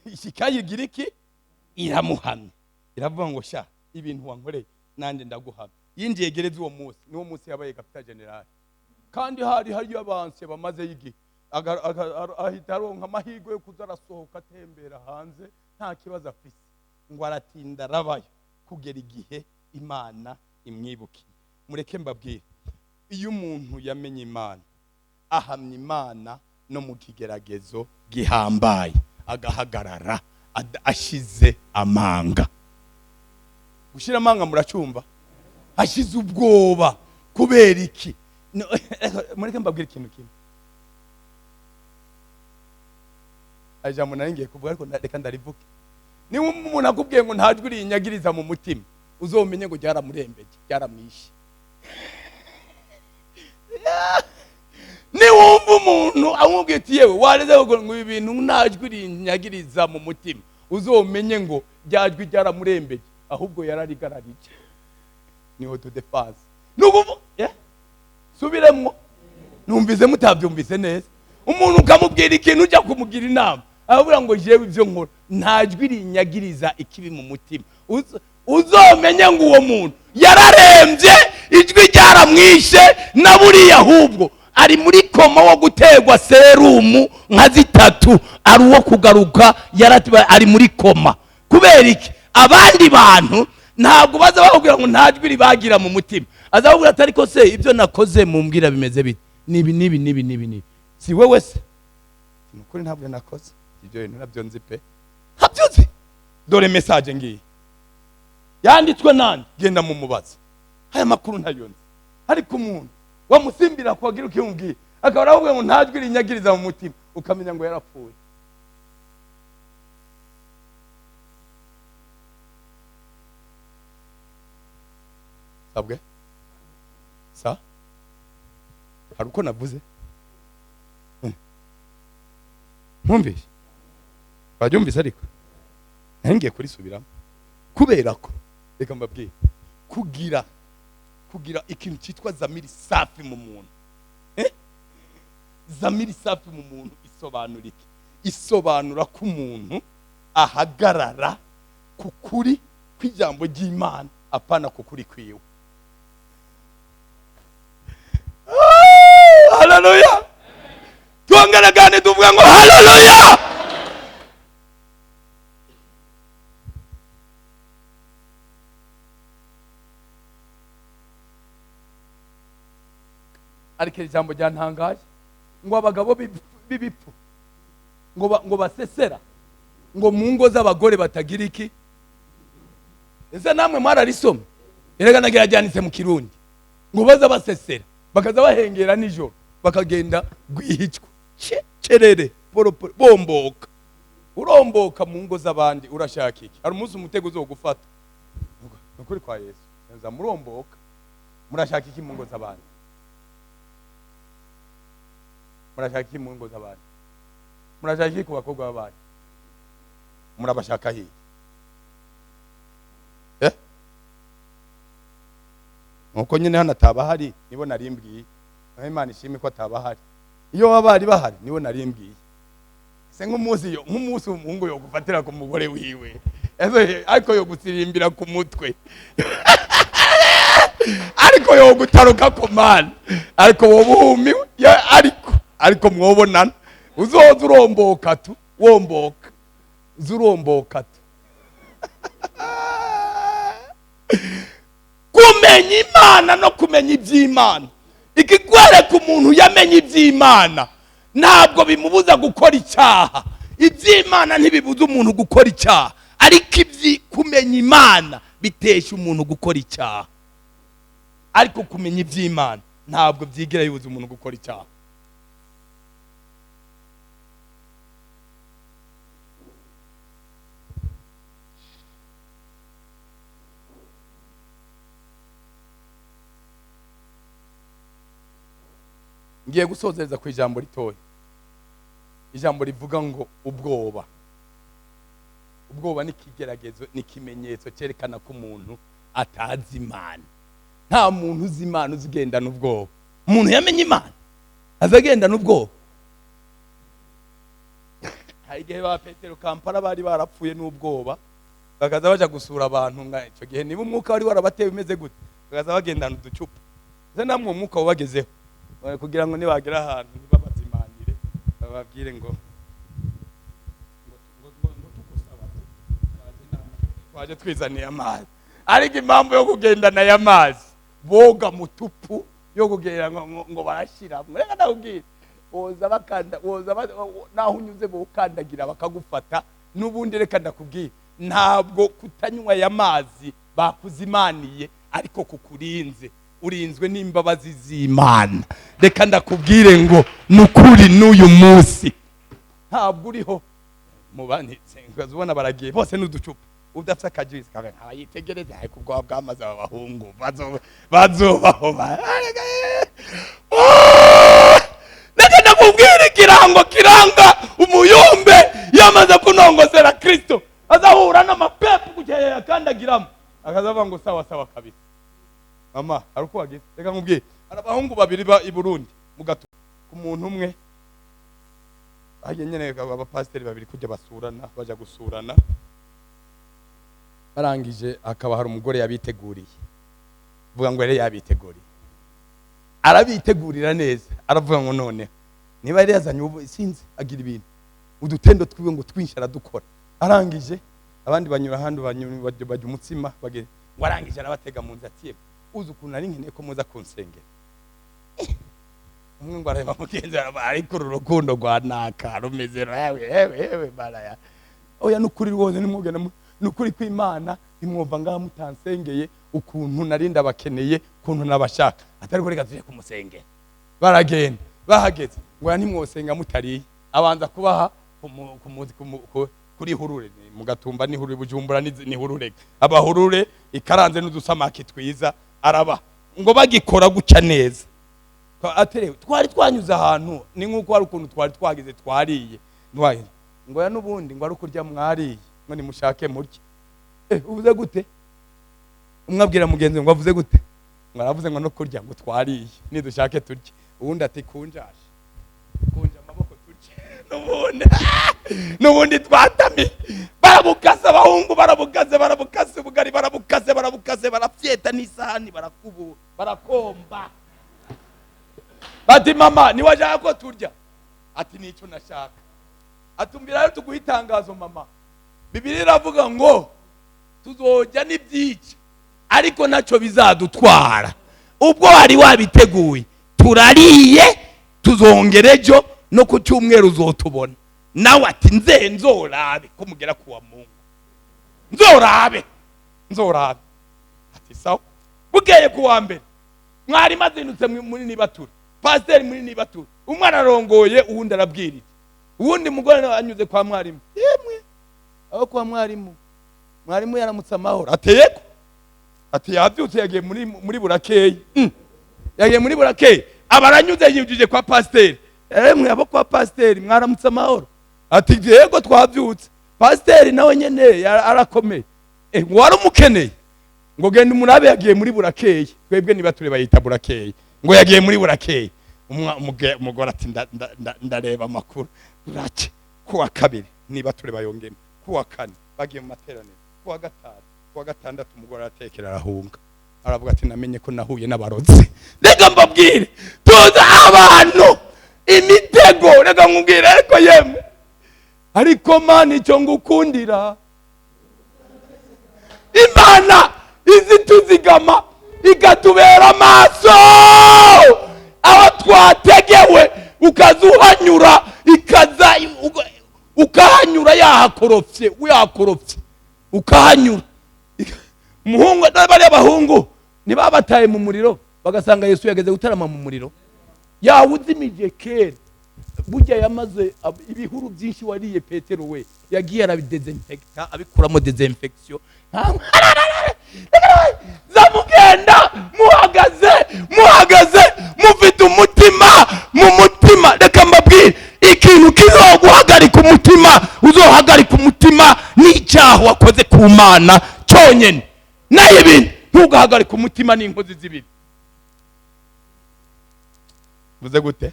ishika yigira iki? Iramuhamya, iravuga ngo sha ibintu wankoreye nanjye ndaguhamya. Yinjiye gereza uwo munsi, niwo munsi yabaye kapita general. Kandi hari hariyo abanse bamaze yigi, ahita aronka amahirwe yo kuza arasohoka atembera hanze nta kibazo afise. Ngo aratinda arabayo kugera igihe Imana imwibukiye. Mureke mbabwire, iyo umuntu yamenye Imana, ahamya Imana no mu kigeragezo gihambaye, agahagarara ashize amanga. Gushira amanga muracumva? Ashize ubwoba. Kubera iki? Mureke mbabwire ikintu kimwe. Ijambo nari ngiye kuvuga ariko reka ndarivuge. Niba umuntu akubwiye ngo nta jwi rinyagiriza mu mutima, uzomenye ngo ryaramurembeje, ryaramwishe. Niwumva umuntu amubwiye ati yewe wareze ngo ibi bintu nta jwi rinyagiriza mu mutima, uzomenye ngo rya jwi ryaramurembeje, ahubwo yararigararije. Ni autodefense. Nukuvuga subiremwo, numvise mutabyumvise neza. Umuntu ukamubwira ikintu ujya kumugira inama, aravuga ngo jewe ibyo nkora nta jwi rinyagiriza ikibi mu mutima, uzomenye ngo uwo muntu yararembye, ijwi ryaramwishe, na buriya ahubwo ari muri koma wo gutegwa serumu nka zitatu, ari uwo kugaruka, ari muri koma. Kubera iki? Abandi bantu ntabwo baza bakubwira ngo nta jwi ribagira mu mutima, azakubwira ati ariko se ibyo nakoze mumbwira bimeze bite? Nibi nibi nibi nibi nibi. Si wewe se? Nukuri ntabwo nakoze ibyo bintu, nabyo nzi pe, ntabyo nzi. Dore message ngiye yanditswe nande, genda mumubaze, aya makuru ntayo nzi. Ariko umuntu wamusimbira kwagira ukimubwira akaba aravuga ngo nta jwi rinyagiriza mu mutima, ukamenya ngo yarapfuye. Sabwe sa hari uko navuze ntumvise, baryumvise ariko ngiye kurisubiramo. Kubera ko reka mbabwire, kugira ikintu cyitwa zamiri safi mu muntu, zamiri safi mu muntu isobanura iki? Isobanura ko umuntu ahagarara ku kuri kw'ijambo ry'Imana, apana ku kuri kwiwe. Haleluya! Tuongere gani tuvuga ngo haleluya! Ariko ijambo ryantangaje ngo abagabo b'ibipfu ngo basesera ngo mu ngo z'abagore batagira iki. Ese namwe mwararisoma? Erega nagira ryanitse mu Kirundi ngo baza basesera bakaza bahengera nijoro bakagenda gwihicwa cerere bomboka. Uromboka mu ngo z'abandi urashaka iki? Hari umunsi umutego uzogufata. Nukuri kwa Yesu nza muromboka. Murashaka iki mu ngo z'abandi? Murashaka iki mu ngo z'abandi? Murashaka iki ku bakobwa b'abandi? Murabashaka iki? Nuko nyine hano ataba hari, nibo narimbwiye. Naho Imana ishimwe ko ataba hari. Iyo baba bari bahari nibo narimbwiye. Se nk'umunsi yo nk'umunsi umuhungu yo gufatira ku mugore wiwe, ese ariko yo gutsirimbira ku mutwe, ariko yo gutaruka ku mana, ariko wowe uhumiwe, ariko mwobonana uzoza uromboka tu, womboka zuromboka tu. Kumenya Imana no kumenya iby'Imana, ikigwereka umuntu yamenye iby'Imana ntabwo bimubuza gukora icyaha. Iby'Imana ntibibuza umuntu gukora icyaha, ariko ibyi kumenya Imana bitesha umuntu gukora icyaha. Ariko kumenya iby'Imana ntabwo byigira bibuza umuntu gukora icyaha. Ngiye gusozereza ku ijambo ritoya, ijambo rivuga ngo ubwoba. Ubwoba ni ikigeragezo, ni ikimenyetso cyerekana ko umuntu atazi Imana. Nta muntu uzi Imana uzigendana ubwoba. Umuntu yamenye Imana azagendana ubwoba. Hari igihe ba Petero Kampala bari barapfuye n'ubwoba, bakaza baja gusura abantu nka icyo gihe niba umwuka wari warabateye umeze gute, bakaza bagendana uducupa. Ese namwe umwuka wabagezeho kugira ngo nibagera ahantu ntibabazimanire, bababwire ngo ngo tukusaba twaje twizaniye amazi. Ariko impamvu yo kugendana aya mazi boga mutupu yo kugera ngo barashira, reka ndakubwira, boza bakanda, boza naho unyuze bokandagira bakagufata. N'ubundi reka ndakubwira, ntabwo kutanywa aya mazi bakuzimaniye, ariko kukurinze, urinzwe n'imbabazi z'Imana. Reka ndakubwire ngo nukuri n'uyu munsi ntabwo uriho mubanitse ubona baragiye bose n'uducupa, udafite akajuice kawe ntabayitegereze, ariko ubwoba bwamaze aba bahungu bazobaho. Reka ndakubwire ikirango kiranga umuyumbe yamaze kunongozera Kristo, azahura n'amapepu kugira yakandagiramo, akazavuga ngo sawa sawa kabisa. Mama hari uko wagize. Reka nkubwire, hari abahungu babiri ba i Burundi mu ku muntu umwe agiye nyene, abapasiteri babiri kujya basurana, baja gusurana, barangije akaba hari umugore yabiteguriye, vuga ngo yari yabiteguriye, arabitegurira neza, aravuga ngo none niba yari yazanye ubu sinzi agira ibintu udutendo twiwe ngo twinshi aradukora. Arangije abandi banyura ahandi bajya umutsima bagere, ngo arangije arabatega mu nzu ati uzi ukuntu ari nkeneye ko muza kunsengera. Umwe ngo areba mugenzi ariko uru rukundo rwa naka rumeze hewe baraya. Oya nukuri rwose nimwogenda nukuri kw'Imana nimwumva ngaha mutansengeye ukuntu narinda bakeneye ukuntu nabashaka, atari ko reka tuje kumusengera. Baragenda bahageze ngo ntimwosenga mutariye, abanza kubaha kuri hurure mu Gatumba ni hurure, Bujumbura ni hurure, abahurure ikaranze n'udusamaki twiza araba ngo bagikora guca neza. Aterewe twari twanyuze ahantu ni nkuko hari ukuntu twari twagize twariye ngo ya nubundi ngo ari kurya mwariye ngo nimushake murye. Uvuze gute? Umwabwira mugenzi ngo avuze gute? Ngo aravuze ngo no kurya ngo twariye nidushake turye. Uwundi ati kunjashe kunja amaboko turye. Nubundi twatami barabukase, abahungu barabukase, barabukase ubugari, barabukase, barabukase, barafyeta n'isahani, barakubu barakomba. Bati mama niwashaka ko turya? Ati nico nashaka. Atumbira rero tuguha itangazo mama, Bibiliya iravuga ngo tuzojya n'ibyica ariko nacyo bizadutwara. Ubwo wari wabiteguye turariye, tuzongera ejo no ku cyumweru uzotubona. Nawe ati nze nzorabe ko mugera kuwa Mungu, nzorabe nzorabe. Ati sawa. Bukeye kuwa mbere mwari mazindutse muri nibatura, pasiteri muri nibatura, umwana arongoye uwundi arabwirije, uwundi mugore anyuze kwa mwarimu, yemwe aho kwa mwarimu, mwarimu yaramutse amahoro, ateyeko ati yabyutse yagiye muri burakeye, yagiye muri burakeye, abaranyuze yinjije kwa pasiteri, emwe abo kwa pasiteri mwaramutse amahoro, ati yego twabyutse. Pasiteri nawe nyene arakomeye, wari umukeneye ngo genda umurabe yagiye muri burakeye, twebwe niba ture bayita burakeye, ngo yagiye muri burakeye. Umugore ati ndareba amakuru rake. Kuwa kabiri niba tureba yongema, kuwa kane bagiye mu materaniro, kuwa gatanu, kuwa gatandatu umugore aratekera arahunga, aravuga ati namenye ko nahuye n'abarozi. Reka mbabwire, tuza abantu imitego, reka nkubwire, ariko yemwe, ariko Mana icyo ngukundira, Imana izi tuzigama ikatubera amaso aho twategewe, ukazuhanyura ikaza ukahanyura yahakorofye, uyakorofye ukahanyura. Umuhungu bari abahungu ntibabataye mu muriro, bagasanga Yesu yageze gutarama mu muriro yawuzimije kera. Burya yamaze ibihuru byinshi wariye Petero we yagiye arabidesinfecta, abikuramo desinfection. Zamugenda muhagaze, muhagaze mufite umutima mu mutima. Reka mbabwire ikintu kizoguhagarika umutima, uzohagarika umutima n'icyaha wakoze ku Mana cyonyine. Nayo ibintu ntugahagarika umutima n'inkozi z'ibibi. Vuze gute?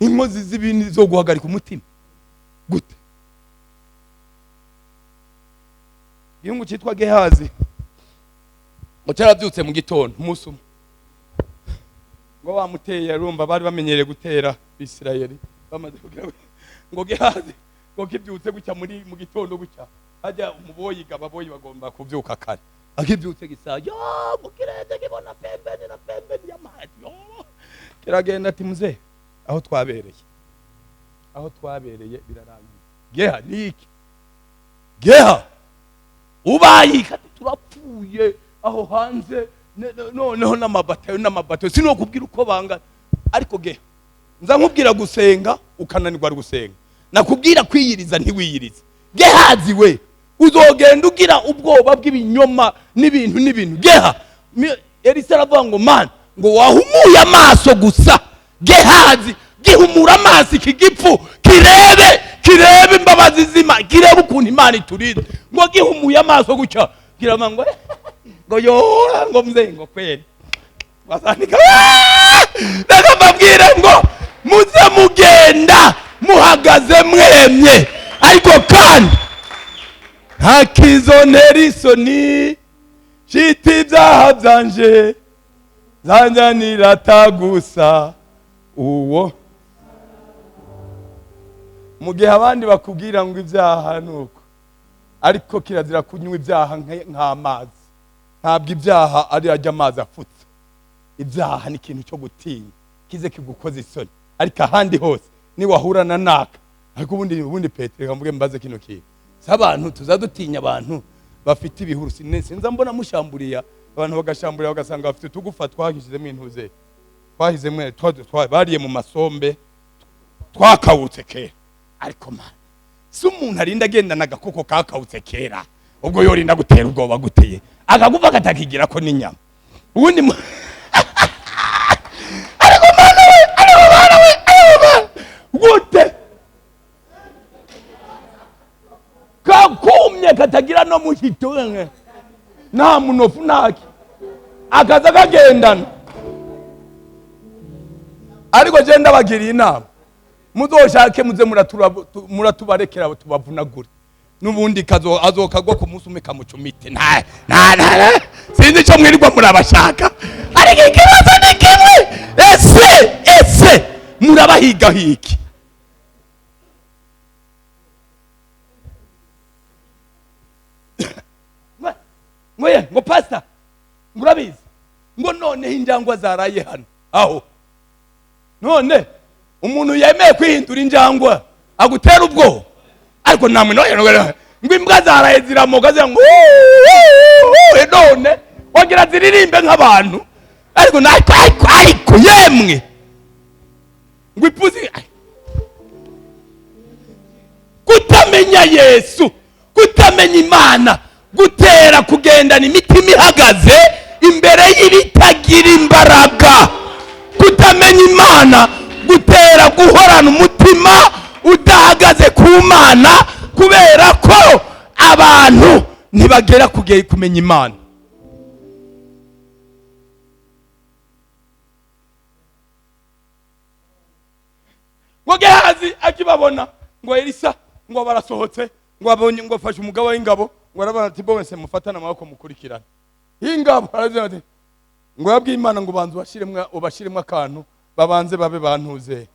Inkozi z'ibibi zo guhagarika umutima gute? Igihungu cyitwa Gehazi ngo cyarabyutse mu gitondo umunsi umwe, ngo bamuteye, arumva bari bamenyereye gutera Bisirayeli, bamaze kugira ngo Gehazi ngo kibyutse gutya muri mu gitondo gutya, hajya umuboyi ababoyi bagomba kubyuka kare, akibyutse gisa yo mukireze kibona pembeni na pembeni y'amazi, kiragenda ati muze aho twabereye, aho twabereye birarangiye. Geha ni iki? Geha ubaye kati turapfuye aho hanze, noneho n'amabatayo n'amabatayo sinokubwira uko bangana. Ariko Geha nza nkubwira gusenga ukananirwa gusenga, nakubwira kwiyiriza ntiwiyirize. Gehazi we uzogenda ugira ubwoba bw'ibinyoma n'ibintu n'ibintu. Geha Elisa aravuga ngo man ngo wahumuye amaso gusa. Gehazi gihumura amaso iki gipfu kirebe, kirebe imbabazi z'Imana, kirebe ukuntu Imana iturinda. Ngo gihumuye amaso gutya kirama ngo ngo yo ngo mze ngo kweli basanika. Reka mbabwire ngo muze mugenda muhagaze mwemye, ariko kandi ntakizontera isoni shiti ibyaha byanje zanjanirata gusa uwo. Mu gihe abandi bakubwira ngo ibyaha nuko, ariko kirazira kunywa ibyaha nk'amazi. Ntabwo ibyaha ari ajya amazi afutse. Ibyaha ni ikintu cyo gutinya kize kigukoza isoni, ariko ahandi hose ni wahurana naka. Ariko ubundi Petero reka mvuge mbaze kino kintu, si abantu tuzadutinya abantu bafite ibihuru. Sinza mbona mushamburiya abantu bagashamburiya bagasanga bafite utugufa twahishizemo intuze, twahizemo bariye mu masombe twakawutse kera. Ariko man si umuntu arinda agendana agakoko kakawutse kera, ubwo yorinda gutera ubwoba guteye akagufa katakigira ko n'inyama ubundi. Ariko mana we, ariko mana we, ariko mana gute kakumye katagira no muhito nta munofu ntaki akaza kagendana. Ariko je ndabagiriye inama, muzoshake muze muratubarekera tubavunagure, n'ubundi azokagwa ku munsi umwe kamucumite. Nta nta nta sinzi icyo mwirirwa murabashaka, ariko ikibazo ni kimwe, ese murabahiga hiki? Ngoye ngo pastor murabizi ngo noneho injangwa zaraye hano aho. None umuntu yemeye kwihindura injangwa agutera ubwoba, ariko namwe none ngo imbwa zaraye ziramoga zira ngo none wagira ziririmbe nk'abantu, ariko ariko yemwe ngo ipuzi. Kutamenya Yesu, kutamenya Imana, gutera kugendana imitima ihagaze imbere y'ibitagira imbaraga. Kutamenya Imana gutera guhorana umutima udahagaze ku Mana, kubera ko abantu ntibagera kumenya Imana. Gehazi akibabona ngo Elisa ngo barasohotse, ngo abonye ngo afashe umugabo w'ingabo, ngo arabona ati bose mufatane amaboko mukurikirane ingabo. Aravuga ati ngo yabwiye Imana ngo banze ubashiremwe akantu, babanze babe bantuze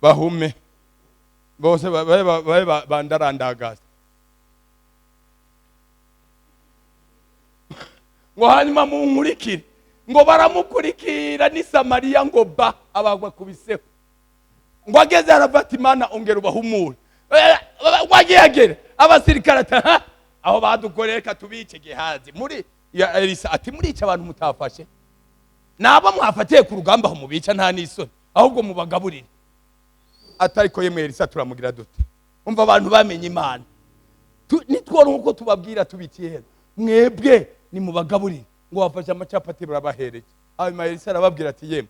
bahume bose babe bandarandagaza, ngo hanyuma munkurikire. Ngo baramukurikira ni Samariya ngo ba abagwa kubiseho. Ngo ageze arafata Imana ongera ubahumure. Wagiye abasirikare ati aho badukoreye reka tubice. Gehazi muri ya Elisa ati murica abantu mutafashe, nabo mwafatiye ku rugamba aho mubica nta n'isoni, ahubwo mubagaburire. Atariko yemwe Elisa turamugira dute? Umva abantu bamenye Imana, nitworo nkuko tubabwira tubikiye mwebwe ni mubagaburire. Ngo bafashe amacapati barabahereye. Hanyuma Elisa arababwira ati yemwe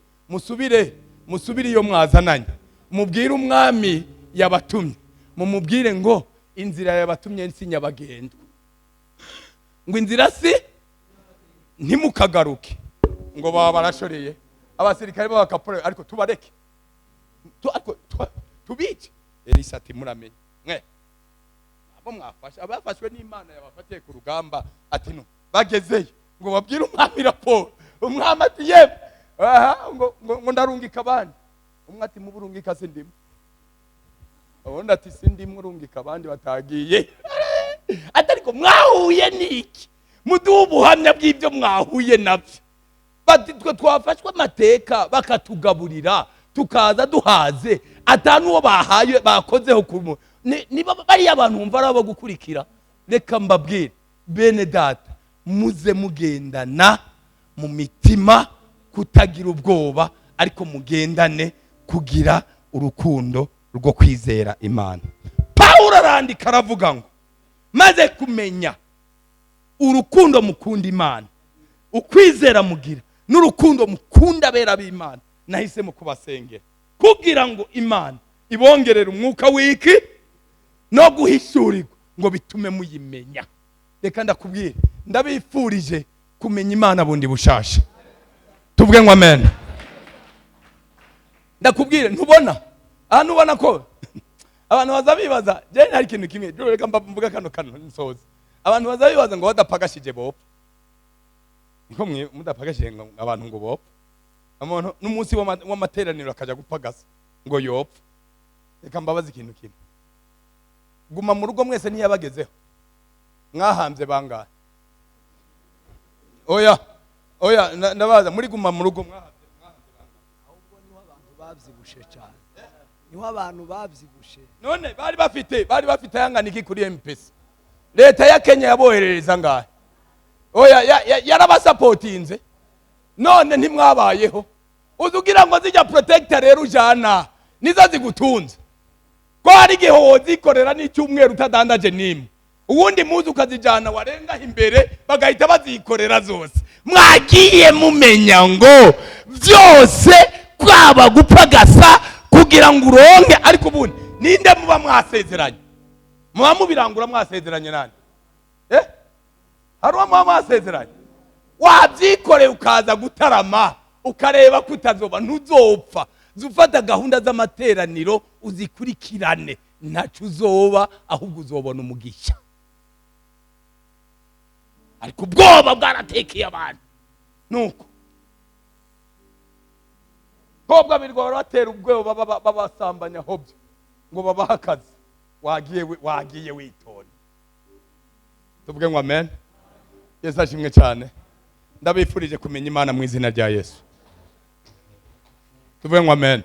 musubire iyo mwazananye, mubwire umwami yabatumye, mumubwire ngo inzira yabatumye si nyabagendwa, ngo inzira si ntimukagaruke. Ngo baba barashoreye abasirikare b'abakapore, ariko tubareke tubice. Elisa ati muramenye mwe abo mwafashe, abafashwe n'Imana yabafatiye ku rugamba. Ati no bagezeyo ngo babwire umwami raporo. Umwami ati yemwe aha ngo ndarungika abandi. Umwe ati muburungika sindimo, ubundi ati sindimo urungika abandi batagiye. Ati ariko mwahuye niki? Muduhe ubuhamya bw'ibyo mwahuye nabyo. Bati twe twafashwe amateka bakatugaburira tukaza duhaze, atanu uwo bahaye bakozeho ku niba bariya abantu bumva ari abo gukurikira. Reka mbabwire bene data, muze mugendana mu mitima kutagira ubwoba, ariko mugendane kugira urukundo rwo kwizera Imana. Pawulo arandika aravuga ngo maze kumenya urukundo mukunda Imana, ukwizera mugira n'urukundo mukunda abera b'Imana, nahisemo kubasengera kugira ngo Imana ibongerere umwuka wiki no guhishurirwa ngo bitume muyimenya. Reka ndakubwire, ndabifurije kumenya Imana bundi bushasha. Tuvuge ngo amen. Ndakubwire, ntubona ahantu ubona ko abantu bazabibaza. Je hari ikintu kimwe reka mvuga kano nsoze. Abantu bazabibaza ngo badapagashije bopfa. Niko mwe mudapagashije ngo abantu ngo bopfa. Umuntu n'umunsi w'amateraniro akaja gupagasa ngo yopfa. Reka mbabaze ikintu kimwe. Guma mu rugo mwese ntiyabagezeho. Mwahambye bangahe? Oya oya, ndabaza muri guma mu rugo mwahambye bangahe? Ahubwo niho abantu bavyibushe cyane. Niho abantu bavyibushe. None bari bafite yangana iki kuri M-Pesa? Leta ya Kenya yaboherereza ngahe? Oya yarabasapotinze. None ntimwabayeho. Uzugira ngo zijya protector rero ujana nizo zigutunze. Ko hari igihe wozikorera n'icyumweru utadandaje nimwe, uwundi muzi ukazijana warenga imbere bagahita bazikorera zose. Mwagiye mumenya ngo byose kwaba gupagasa kugira ngo uronke. Ariko ubundi ninde muba mwasezeranye? Muba mubirangura mwasezeranye nani? Hari uwo muba mwasezeranye? Wabyikoreye ukaza gutarama ukareba ko utazoba, ntuzopfa. Zufata gahunda z'amateraniro uzikurikirane, ntaco uzoba, ahubwo uzobona umugisha. Ariko ubwoba bwaratekeye abantu. Nuko kobwa birwa barabatera ubwoba babasambanya hobyo ngo babahe akazi. Wagiye witonda. Tuvuge ngo amen. Yesu ashimwe cyane. Ndabifurije kumenya Imana mu izina rya Yesu. Tuvuge ngo amen.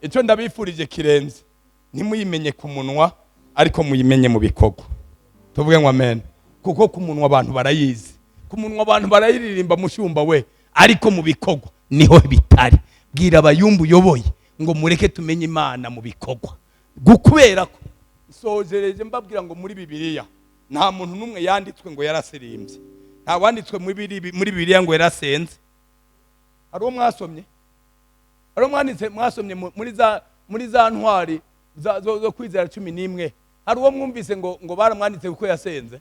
Icyo ndabifurije kirenze, ntimuyimenye ku munwa ariko muyimenye mu bikorwa. Tuvuge ngo amen. Kuko ku munwa abantu barayizi, ku munwa abantu barayiririmba mushumba we, ariko mu bikorwa niho bitari. Bwira abayumbu uyoboye ngo mureke tumenye Imana mu bikorwa. Gukubera ko sojereje mbabwira ngo muri Bibiliya nta muntu n'umwe yanditswe ngo yarasirimbye, nta wanditswe muri Bibiliya ngo yarasenze. Hari uwo mwasomye? Hari uwo mwanditse mwasomye muri za ntwari zo kwizera 11? Hari uwo mwumvise ngo baramwanditse kuko yasenze?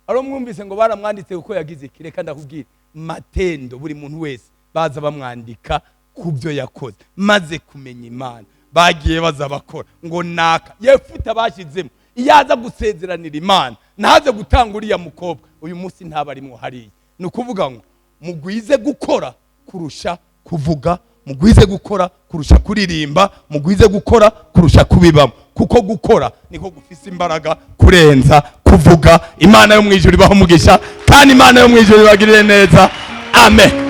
Hari uwo mwumvise ngo baramwanditse kuko yagize iki? Reka ndakubwira, matendo buri muntu wese baza bamwandika ku byo yakoze. Maze kumenya Imana, Bagiye baza bakora ngo naka Yefuta bashyizemo, iyo aza gusezeranira Imana ntaze gutanga uriya mukobwa, uyu munsi ntaba arimwo hariya. Ni ukuvuga ngo mugwize gukora kurusha kuvuga, mugwize gukora kurusha kuririmba, mugwize gukora kurusha kubibamo, kuko gukora niko gufise imbaraga kurenza kuvuga. Imana yo mu ijuru ibaho umugisha, kandi Imana yo mu ijuru ibagirire neza. Amen.